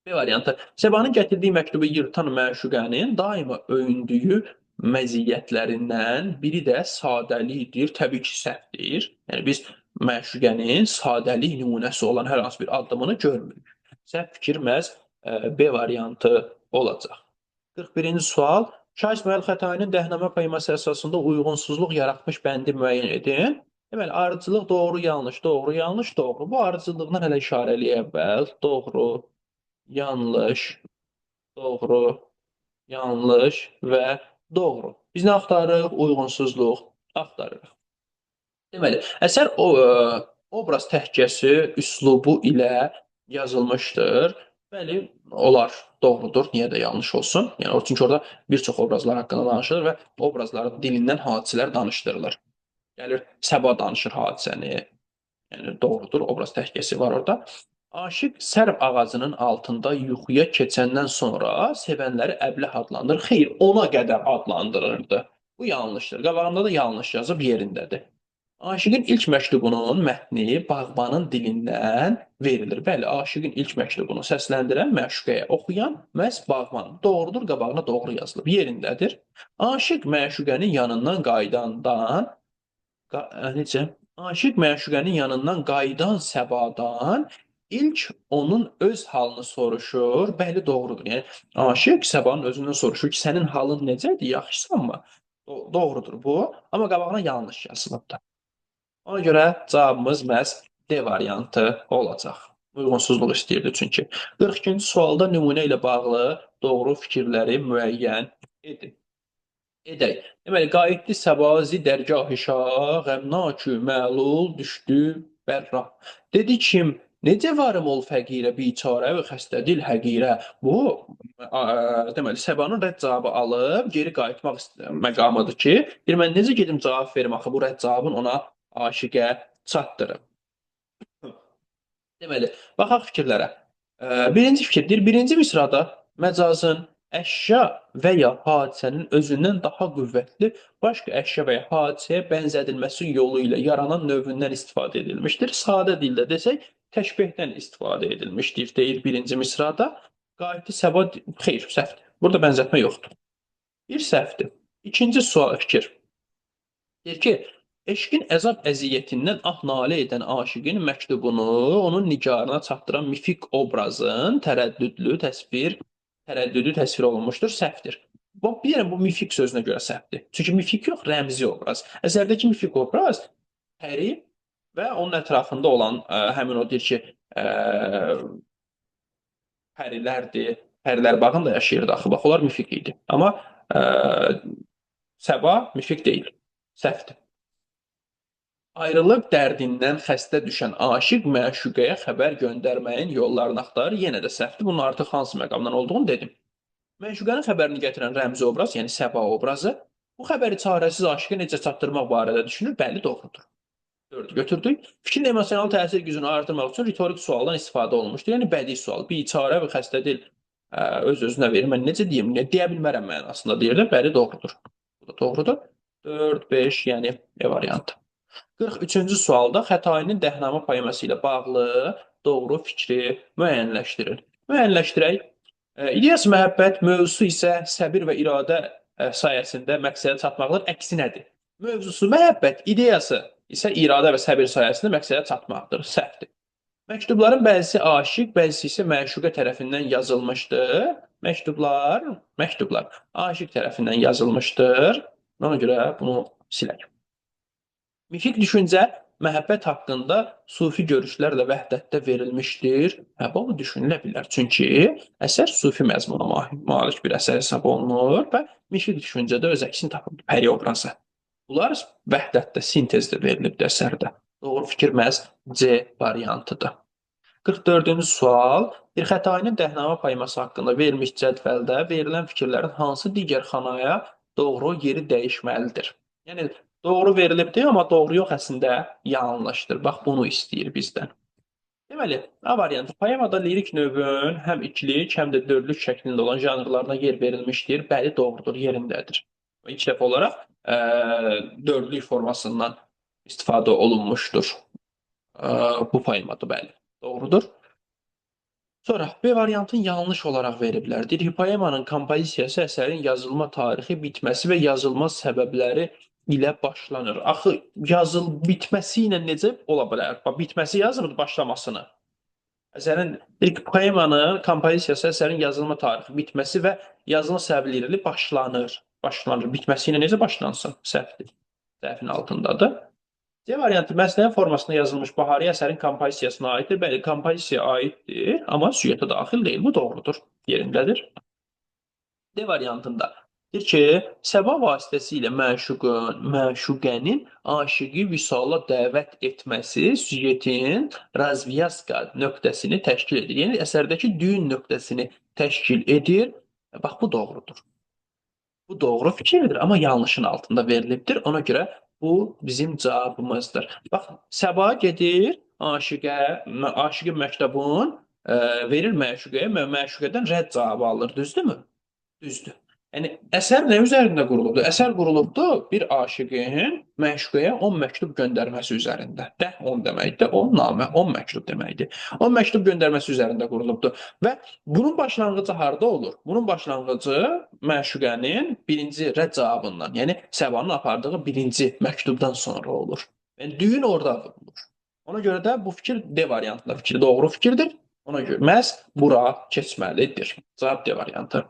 B variantı. Səbanın gətirdiyi məktubu yırtan məşuqənin daima öyündüyü məziyyətlərindən biri də sadəlikdir. Təbii ki, səhvdir. Yəni biz məşuqənin sadəlik nümunəsi olan hər hansı bir addımını görmürük. Səhv fikir məhz B variantı olacaq. 41-ci sual. Şah İsmayıl Xətainin Dəhnamə poeması əsasında uyğunsuzluq yaratmış bəndi müəyyən edin. Deməli, ardıcıllıq doğru, yanlış, doğru, yanlış, doğru. Bu ardıcıllıqdan hələ işarə eləyək əvvəl. Doğru, yanlış, doğru, yanlış və doğru. Biz nə axtarırıq? Uyğunsuzluq axtarırıq. Deməli, əsər obraz təhkiyəsi üslubu ilə yazılmışdır. Bəli, olar, doğrudur. Niyə də yanlış olsun? Yəni, çünki orada bir çox obrazlar haqqında danışılır və obrazların dilindən hadisələr danışdırılır. Gəlir, Səba danışır hadisəni. Yəni, doğrudur, obraz təhkiyəsi var orada. Aşiq sərv ağacının altında yuxuya keçəndən sonra sevənləri əbləh adlandırır. Xeyr, ona qədər adlandırırdı. Bu yanlışdır. Qabağında da yanlış yazıb yerindədir. Aşiqin ilk məktubunun mətni bağbanın dilindən verilir. Bəli, aşiqin ilk məktubunu səsləndirən, məşuqəyə oxuyan məhz bağban. Doğrudur, qabağına doğru yazılıb. Yerindədir. Aşiq məşuqənin yanından qayıdandan necə? Aşiq məşuqənin yanından qayıdan Səbadan ilk onun öz halını soruşur. Bəli, doğrudur. Yəni, aşiq Səbanın özündən soruşur ki, sənin halın necədir, yaxşısanmı? Doğrudur bu. Amma qabağına yanlış yazılıbdır. Ona görə cavabımız məhz D variantı olacaq. Uyğunsuzluq istəyirdi çünki. 42-ci sualda nümunə ilə bağlı doğru fikirləri müəyyən edin. Edək. Deməli, qayıtdı Səbazi dərgah-ı şah, qəmnakü məlul düşdü bərrah. Dedi kim, necə varım ol fəqirə, biçarə və xəstədil həqirə. Bu, deməli, Səbanın rədd cavabı alıb geri qayıtmaq məqamıdır ki, deyir, mən necə gedim cavab verim axı bu rədd cavabını ona aşiqə çatdırım. Deməli, baxaq fikirlərə. Birinci fikir deyir, birinci misrada məcazın əşya və ya hadisənin özündən daha qüvvətli başqa əşya və ya hadisəyə bənzədilməsi yolu ilə yaranan növündən istifadə edilmişdir. Sadə dildə desək, təşbehdən istifadə edilmişdir, deyir birinci misrada. Qayıtdı Səba, xeyr, səhvdir. Burada bənzətmə yoxdur. Bir səhvdir. İkinci sual fikir. Deyir ki, eşqin əzab əziyyətindən ah nalə edən aşiqin məktubunu onun nigarına çatdıran mifik obrazın tərəddüdlü təsvir olunmuşdur, səhvdir. Bu, bilirəm, bu mifik sözünə görə səhvdir. Çünki mifik yox, rəmzi obraz. Əsərdəki mifik obraz pəri və onun ətrafında olan həmin o deyir ki, pərilərdir. Pərilər bağında yaşayırdı axı. Bax, onlar mifik idi. Amma Səba mifik deyil. Səhvdir. Ayrılıq dərdindən xəstə düşən aşiq məşuqəyə xəbər göndərməyin yollarını axtarır. Yenə də səhvdir. Bunun artıq hansı məqamdan olduğunu dedim. Məşuqənin xəbərini gətirən rəmzi obraz, yəni Səba obrazı, bu xəbəri çarəsiz aşiqə necə çatdırmaq barədə düşünür? Bəli, doğrudur. 4-ü götürdük. Fikrin emosional təsir gücünü artırmaq üçün ritorik sualdan istifadə olunmuşdur. Yəni bədii sual. Biçarə və xəstə dil öz-özünə verir. Mən necə deyim? Nə deyə bilmərəm mənasında deyir də. Bəli, doğrudur. Bu da doğrudur. 4, 5, yəni E variantı. 43-cü sualda Xətainin Dəhnamə poeması ilə bağlı doğru fikri müəyyənləşdirin. Müəyyənləşdirək. İdeyası məhəbbət, mövzusu isə səbir və iradə sayəsində məqsədə çatmaqdır. Əksinədir. Mövzusu məhəbbət, ideyası isə iradə və səbir sayəsində məqsədə çatmaqdır. Səhvdir. Məktubların bəzisi aşiq, bəzisi isə məşuqə tərəfindən yazılmışdır. Məktublar aşiq tərəfindən yazılmışdır. Ona görə bunu silək. Mifik düşüncə məhəbbət haqqında sufi görüşlərlə vəhdətdə verilmişdir. Hə, bu düşünülə bilər. Çünki əsər sufi məzmuna malik bir əsər hesab olunur və mifik düşüncədə öz əksini tapıb pəri obrazı. Bunlar vəhdətdə, sintezdə verilibdir əsərdə. Doğru fikir məhz C variantıdır. 44-cü sual. Bir Xətainin Dəhnamə poeması haqqında verilmiş cədvəldə verilən fikirlərin hansı digər xanaya doğru yeri dəyişməlidir? Yəni, doğru verilibdir, amma doğru yox, əslində yanlışdır. Bax, bunu istəyir bizdən. Deməli, A variantı. Poemada lirik növün həm ikilik, həm də dördlük şəklində olan janrlarına yer verilmişdir. Bəli, doğrudur, yerindədir. İlk dəfə olaraq dördlük formasından istifadə olunmuşdur. Bu poemada, bəli, doğrudur. Sonra B variantını yanlış olaraq veriblər. Deyir ki, poemanın kompozisiyası əsərin yazılma tarixi, bitməsi və yazılma səbəbləri ilə başlanır. Axı, bitməsi ilə necə ola bilər? Bax, bitməsi yazılır, başlamasını. Əsərin, deyir ki, poemanın kompozisiyası əsərin yazılma tarixi, bitməsi və yazılma səbəbləri ilə başlanır. Başlanır. Bitməsi ilə necə başlansın? Səhvdir. Səhvin altındadır. C variantı məsnəvi formasında yazılmış Bahariyə əsərin kompozisiyasına aiddir. Bəli, kompozisiyaya aiddir, amma süjetə daxil deyil. Bu doğrudur, yerindədir. D variantında deyir ki, Səba vasitəsilə məşuqənin aşiqi vüsala dəvət etməsi süjetin razvyaska nöqtəsini təşkil edir. Yəni, əsərdəki düyün nöqtəsini təşkil edir. Bax, bu doğrudur. Bu doğru fikirdir, amma yanlışın altında verilibdir. Ona görə bu bizim cavabımızdır. Bax, Səba gedir aşiqi məktubun verir məşuqəyə, məşuqədən rədd cavabı alır. Düzdürmü? Düzdür. Yəni, əsər nə üzərində qurulubdur? Əsər qurulubdur bir aşiqin məşuqəyə 10 məktub göndərməsi üzərində. Də 10 deməkdir, 10 namə, 10 məktub deməkdir. 10 məktub göndərməsi üzərində qurulubdur. Və bunun başlanğıcı harda olur? Bunun başlanğıcı məşuqənin birinci rədd cavabından, yəni Səbanın apardığı birinci məktubdan sonra olur. Yəni, düyün orada vurulur. Ona görə də bu fikir D variantında fikir doğru fikirdir. Ona görə məhz bura keçməlidir. Cavab D variantı.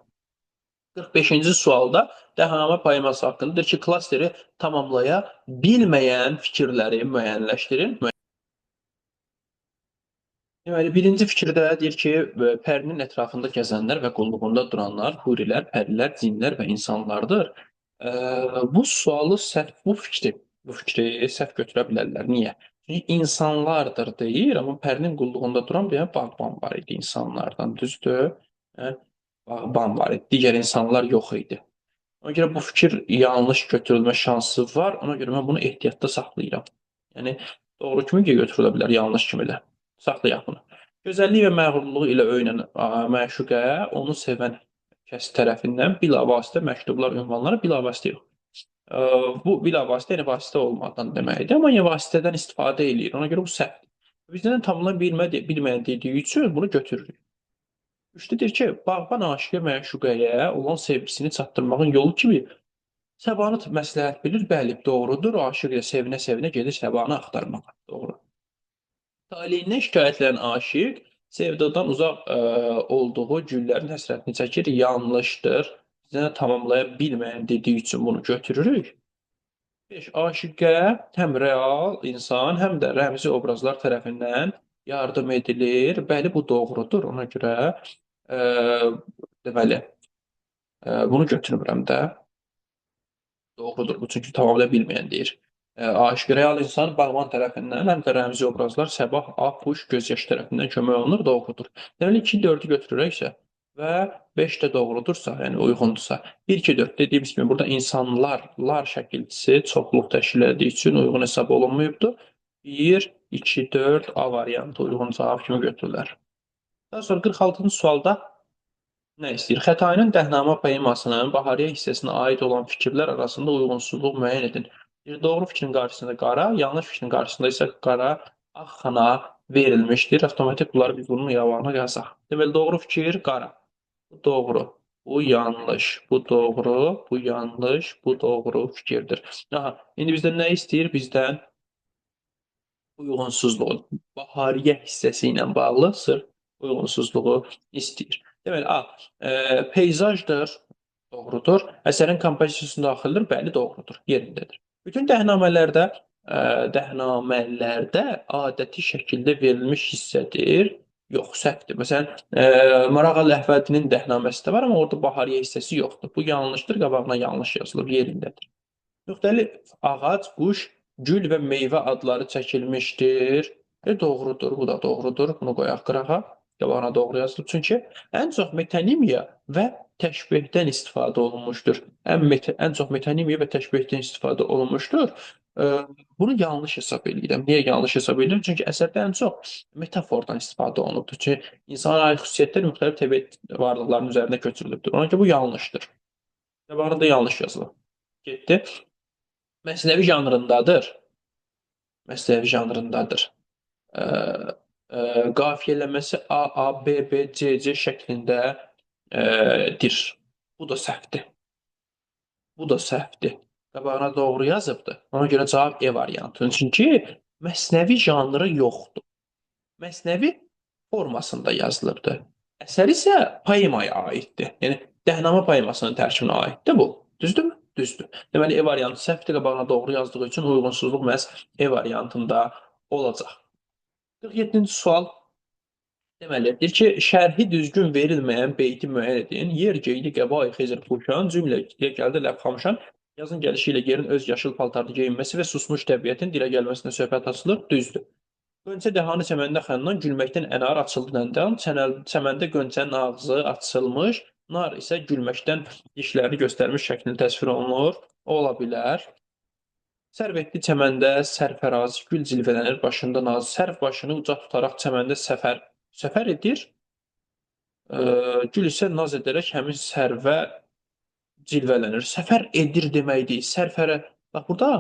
45-ci sualda Dəhnamə poeması haqqındadır ki, klasteri tamamlaya bilməyən fikirləri müəyyənləşdirin. Deməli, birinci fikirdə deyir ki, pərinin ətrafında gəzənlər və qulluğunda duranlar hurilər, pərilər, cinlər və insanlardır. Bu sualı səhv, bu fikri səhv götürə bilərlər. Niyə? Çünki insanlardır deyir, amma pərinin qulluğunda duran bir bağban var idi insanlardan, düzdür? Bağban var idi, digər insanlar yox idi. Ona görə bu fikir yanlış götürülmə şansı var. Ona görə mən bunu ehtiyatda saxlayıram. Yəni, doğru kimi götürülə bilər, yanlış kimi də. Saxlayaq bunu. Gözəllik və məğrurluğu ilə öyünən məşuqə onu sevən kəs tərəfindən bilavasitə məktublar ünvanları bilavasitə yox. Bu bilavasitə, yəni vasitə olmadan deməkdir. Amma yəni vasitədən istifadə eləyir. Ona görə bu səhvdir. Bizdən tamamlaya bilməyən dediyi üçün bunu götürürük. Üçdə deyir ki, bağban aşiqə məşuqəyə olan sevgisini çatdırmağın yolu kimi Səbanı məsləhət bilir. Bəli, doğrudur. Aşiq ilə sevinə-sevinə gedir Səbanı axtarmağa. Doğru. Taleyindən şikayətlənən aşiq sevdadan uzaq olduğu güllərin həsrətini çəkir. Yanlışdır. Bizdən də tamamlaya bilməyən dediyi üçün bunu götürürük. 5. Aşiqə həm real insan, həm də rəmzi obrazlar tərəfindən yardım edilir. Bəli, bu doğrudur. Ona görə deməli, bunu götürmürəm də. Doğrudur bu, çünki tamamlaya bilməyən deyir. Aşiq real insan bağban tərəfindən, həm də rəmzi obrazlar Səbah, Ah, Quş, Gözyaşı tərəfindən kömək olunur, doğrudur. Deməli, 2, 4-ü götürürəksə və 5 də doğrudursa, yəni uyğundursa, 1, 2, 4 dediyimiz kimi burada insanlar, lar şəkilçisi çoxluq təşkil etdiyi üçün uyğun hesab olunmayıbdır. 1, 2, 4 A variantı uyğun cavab kimi götürürlər. Daha sonra 46-cı sualda nə istəyir? Xətainin Dəhnamə poemasının Bahariyə hissəsinə aid olan fikirlər arasında uyğunsuzluq müəyyən edin. Bir doğru fikrin qarşısında qara, yanlış fikrin qarşısında isə qara ağ xana verilmişdir. Avtomatik bunları biz bunun yavağına yazaq. Deməli, doğru fikir qara. Bu doğru, bu yanlış, bu doğru, bu yanlış, bu doğru fikirdir. Aha, indi bizdən nə istəyir? Bizdən uyğunsuzluğu, Bahariyə hissəsi ilə bağlı sırf uyğunsuzluğu istəyir. Deməli, A, peyzajdır, doğrudur. Əsərin kompozisiyasına daxildir, bəli, doğrudur, yerindədir. Bütün dəhnamələrdə adəti şəkildə verilmiş hissədir. Yox, səhvdir. Məsələn, Marağa Ləhvədinin dəhnaməsi də var, amma orada Bahariyə hissəsi yoxdur. Bu yanlışdır, qabağına yanlış yazılıb, yerindədir. Müxtəlif ağac, quş, gül və meyvə adları çəkilmişdir. Doğrudur, bu da doğrudur. Bunu qoyaq qırağa. Qabağına doğru yazılıb. Çünki ən çox metonimiya və təşbehdən istifadə olunmuşdur. Ən çox metonimiya və təşbehdən istifadə olunmuşdur. Bunu yanlış hesab edirəm. Niyə yanlış hesab edirəm? Çünki əsərdə ən çox metafordan istifadə olunubdur. Çünki insana aid xüsusiyyətlər müxtəlif təbiət varlıqlarının üzərində köçürülübdür. Ona görə bu yanlışdır. Qabağına da yanlış yazılıb. Getdi. Məsnəvi janrındadır. Məsnəvi janrındadır. Qafiyələməsi A, A, B, B, C, C şəklindədir. Bu da səhvdir. Bu da səhvdir. Qabağına doğru yazıbdır. Ona görə cavab E variantı. Çünki məsnəvi janrı yoxdur. Məsnəvi formasında yazılıbdır. Əsər isə poemaya aiddir. Yəni Dəhnamə poemasının tərkibinə aiddir bu. Düzdürmü? Düzdür. Deməli, E variantı səhvdir, qabağına doğru yazdığı üçün uyğunsuzluq məhz E variantında olacaq. 47-ci sual. Deməli, deyir ki, şərhi düzgün verilməyən beyti müəyyən edin. Yer geydi qəbai xizr puşan, cümlə gəldi ləb xamşan. Yazın gəlişi ilə yerin öz yaşıl paltarlı geyinməsi və susmuş təbiətin dilə gəlməsinə söhbət açılır. Düzdür. Qönçə dəhanı çəməndə xəndan, gülməkdən ənar açıldı dəndan. Çəməndə qönçənin ağzı açılmış, nar isə gülməkdən dişlərini göstərmiş şəklində təsvir olunur. Ola bilər. Sərv etdi çəməndə sərfəraz, gül cilvələnir başında naz. Sərv başını uca tutaraq çəməndə səfər edir. Gül isə naz edərək həmin sərvə cilvələnir. Səfər edir demək deyil. Sərfərə, bax burada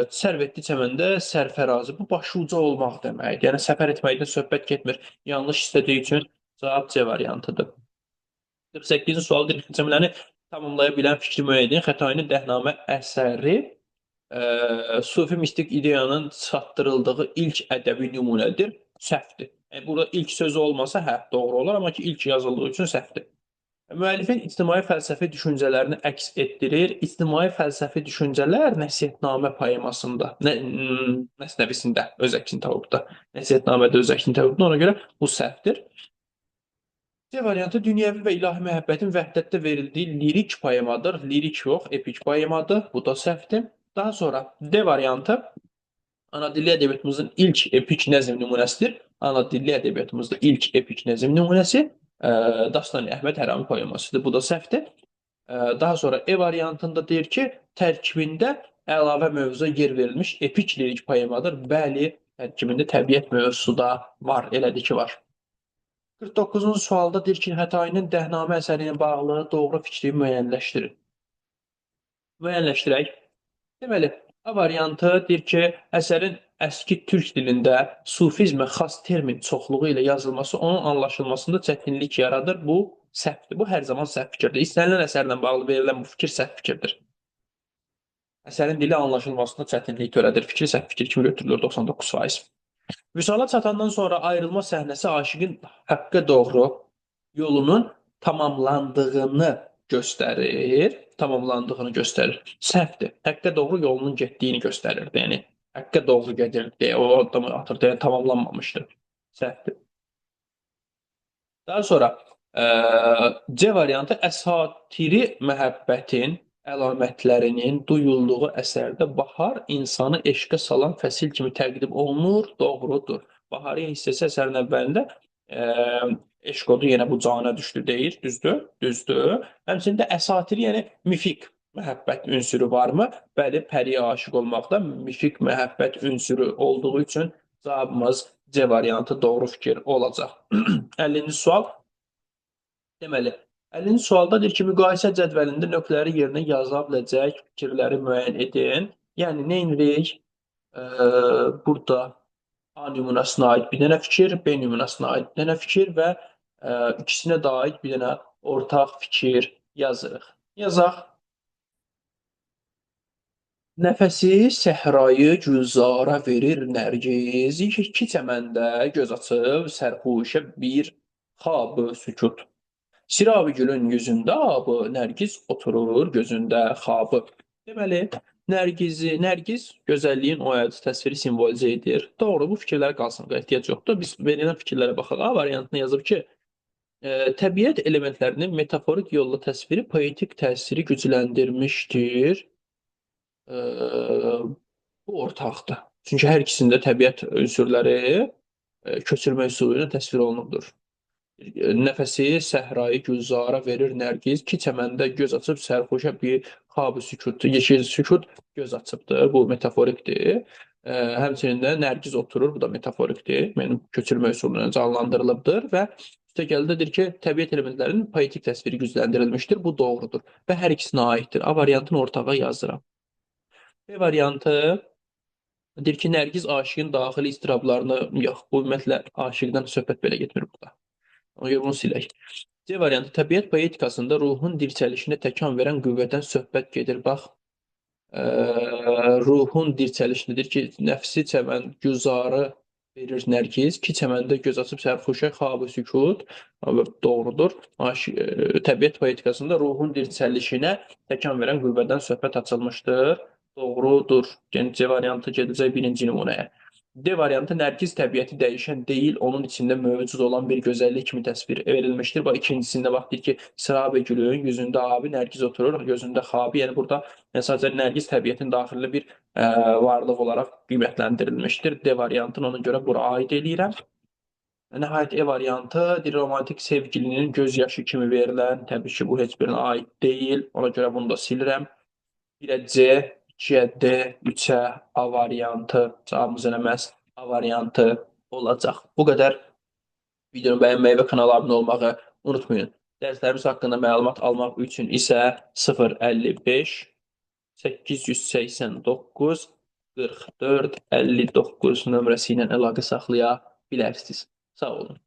sərv etdi çəməndə sərfərazı. Bu başı uca olmaq deməkdir. Yəni səfər etməkdən söhbət getmir. Yanlış istədiyi üçün cavab C variantıdır. 48-ci sual deyir ki, cümləni tamamlaya bilən fikri müəyyən edin. Xətainin Dəhnamə əsəri sufi mistik ideyanın çatdırıldığı ilk ədəbi nümunədir. Səhvdir. Yəni, burada ilk sözü olmasa, hə, doğru olar, amma ki, ilk yazıldığı üçün səhvdir. Müəllifin ictimai fəlsəfi düşüncələrini əks etdirir. İctimai fəlsəfi düşüncələr Nəsihətnamə poemasında, məsnəvisində öz əksini tapıbdır. Nəsihətnamədə öz əksini tapıbdır. Ona görə bu səhvdir. C variantı dünyəvi və ilahi məhəbbətin vəhdətdə verildiyi lirik poemadır. Lirik yox, epik poemadır. Bu da səhvdir. Daha sonra D variantı ana dilli ədəbiyyatımızın ilk epik nəzm nümunəsidir. Ana dilli ədəbiyyatımızda ilk epik nəzm nümunəsi Dastan Əhməd Hərami poemasıdır. Bu da səhvdir. Daha sonra E variantında deyir ki, tərkibində əlavə mövzuya yer verilmiş epik lirik poemadır. Bəli, tərkibində təbiət mövzusu da var, elədir ki, var. 49-cu sualda deyir ki, Xətainin Dəhnamə əsəri ilə bağlı doğru fikri müəyyənləşdirin. Müəyyənləşdirək. Deməli, A variantı deyir ki, əsərin əski türk dilində sufizmə xas termin çoxluğu ilə yazılması onun anlaşılmasında çətinlik yaradır. Bu səhvdir. Bu hər zaman səhv fikirdir. İstənilən əsərlə bağlı verilən bu fikir səhv fikirdir. Əsərin dili anlaşılmasında çətinlik törədir. Fikri səhv fikir kimi götürülür 99%. Vüsala çatandan sonra ayrılma səhnəsi aşiqin həqqə doğru yolunun tamamlandığını göstərir. Tamamlandığını göstərir. Səhvdir. Həqqə doğru yolunun getdiyini göstərirdi. Yəni həqqə doğru gedir deyə o addımı atırdı. Yəni tamamlanmamışdı. Səhvdir. Daha sonra C variantı əsatiri məhəbbətin əlamətlərinin duyulduğu əsərdə bahar insanı eşqə salan fəsil kimi təqdim olunur. Doğrudur. Bahariyə hissəsi əsərin əvvəlində eşq odu yenə bu cana düşdü deyir. Düzdür? Düzdür. Həmçinin də əsatiri, yəni mifik məhəbbət ünsürü varmı? Bəli, pəriyə aşiq olmaqda mifik məhəbbət ünsürü olduğu üçün cavabımız C variantı doğru fikir olacaq. 50-ci sual. Deməli, 50-ci sualda deyir ki, müqayisə cədvəlində nöqtələri yerinə yaza biləcək fikirləri müəyyən edin. Yəni, nə edirik? Burada A nümunəsinə aid bir dənə fikir, B nümunəsinə aid bir dənə fikir və ikisinə də aid bir dənə ortaq fikir yazırıq. Yazaq. Nəfəsi səhrayı gülzara verir Nərgiz, iki çəməndə göz açıb sərxuşə bir xab-ı sükut. Sirab-ı gülün yüzündə abı, Nərgiz oturur gözündə xabı. Deməli, Nərgiz gözəlliyin oyadici təsviri simvolizə edir. Doğru, bu fikirlər qalsın, ehtiyac yoxdur. Biz verilən fikirlərə baxaq. A variantını yazıb ki, təbiət elementlərinin metaforik yolla təsviri poetik təsiri gücləndirmişdir. Bu ortaqdır. Çünki hər ikisində təbiət ünsürləri köçürmə üsulu ilə təsvir olunubdur. Nəfəsi səhrayı gülzara verir Nərgiz ki, çəməndə göz açıb sərxoşa bir xab-ı sükut, yeşil sükut göz açıbdır. Bu metaforikdir. Həmçinin də Nərgiz oturur, bu da metaforikdir. Mənim köçürmə üsulu ilə canlandırılıbdır və üstəgəl deyir ki, təbiət elementlərinin poetik təsviri gücləndirilmişdir. Bu doğrudur və hər ikisinə aiddir. A variantını ortağa yazıram. B variantı deyir ki, Nərgiz aşiqin daxili iztirablarını, yox, bu ümumiyyətlə aşiqdən söhbət belə getmir burada. Ona görə bunu silək. C variantı təbiət poetikasında ruhun dirçəlişinə təkan verən qüvvədən söhbət gedir. Bax, ruhun dirçəlişinədir ki, nəfsi çəmən, güzarı Verir Nərgiz ki, çəməndə göz açıb sərxuşə xab-ı sükut. Doğrudur. Təbiət poetikasında ruhun dirçəlişinə təkan verən qüvvədən söhbət açılmışdır. Doğrudur. Yəni C variantı gedəcək birinci nümunəyə. D variantı Nərgiz təbiəti dəyişən deyil, onun içində mövcud olan bir gözəllik kimi təsvir verilmişdir. Bax, ikincisində bax deyir ki, Sərabə gülün yüzündə abi Nərgiz oturur, gözündə xabi. Yəni burada sadəcə Nərgiz təbiətin daxilində bir varlıq olaraq qiymətləndirilmişdir. D variantını ona görə bura aid eləyirəm. Nəhayət E variantı bir romantik sevgilinin göz yaşı kimi verilən, təbii ki, bu heç birinə aid deyil. Ona görə bunu da silirəm. 1-ə C, 2-yə D, 3-ə A variantı, cavabımız elə məhz A variantı olacaq. Bu qədər. Videonu bəyənməyi və kanala abunə olmağı unutmayın. Dərslərimiz haqqında məlumat almaq üçün isə 055 889 44 59 nömrəsi ilə əlaqə saxlaya bilərsiniz. Sağ olun.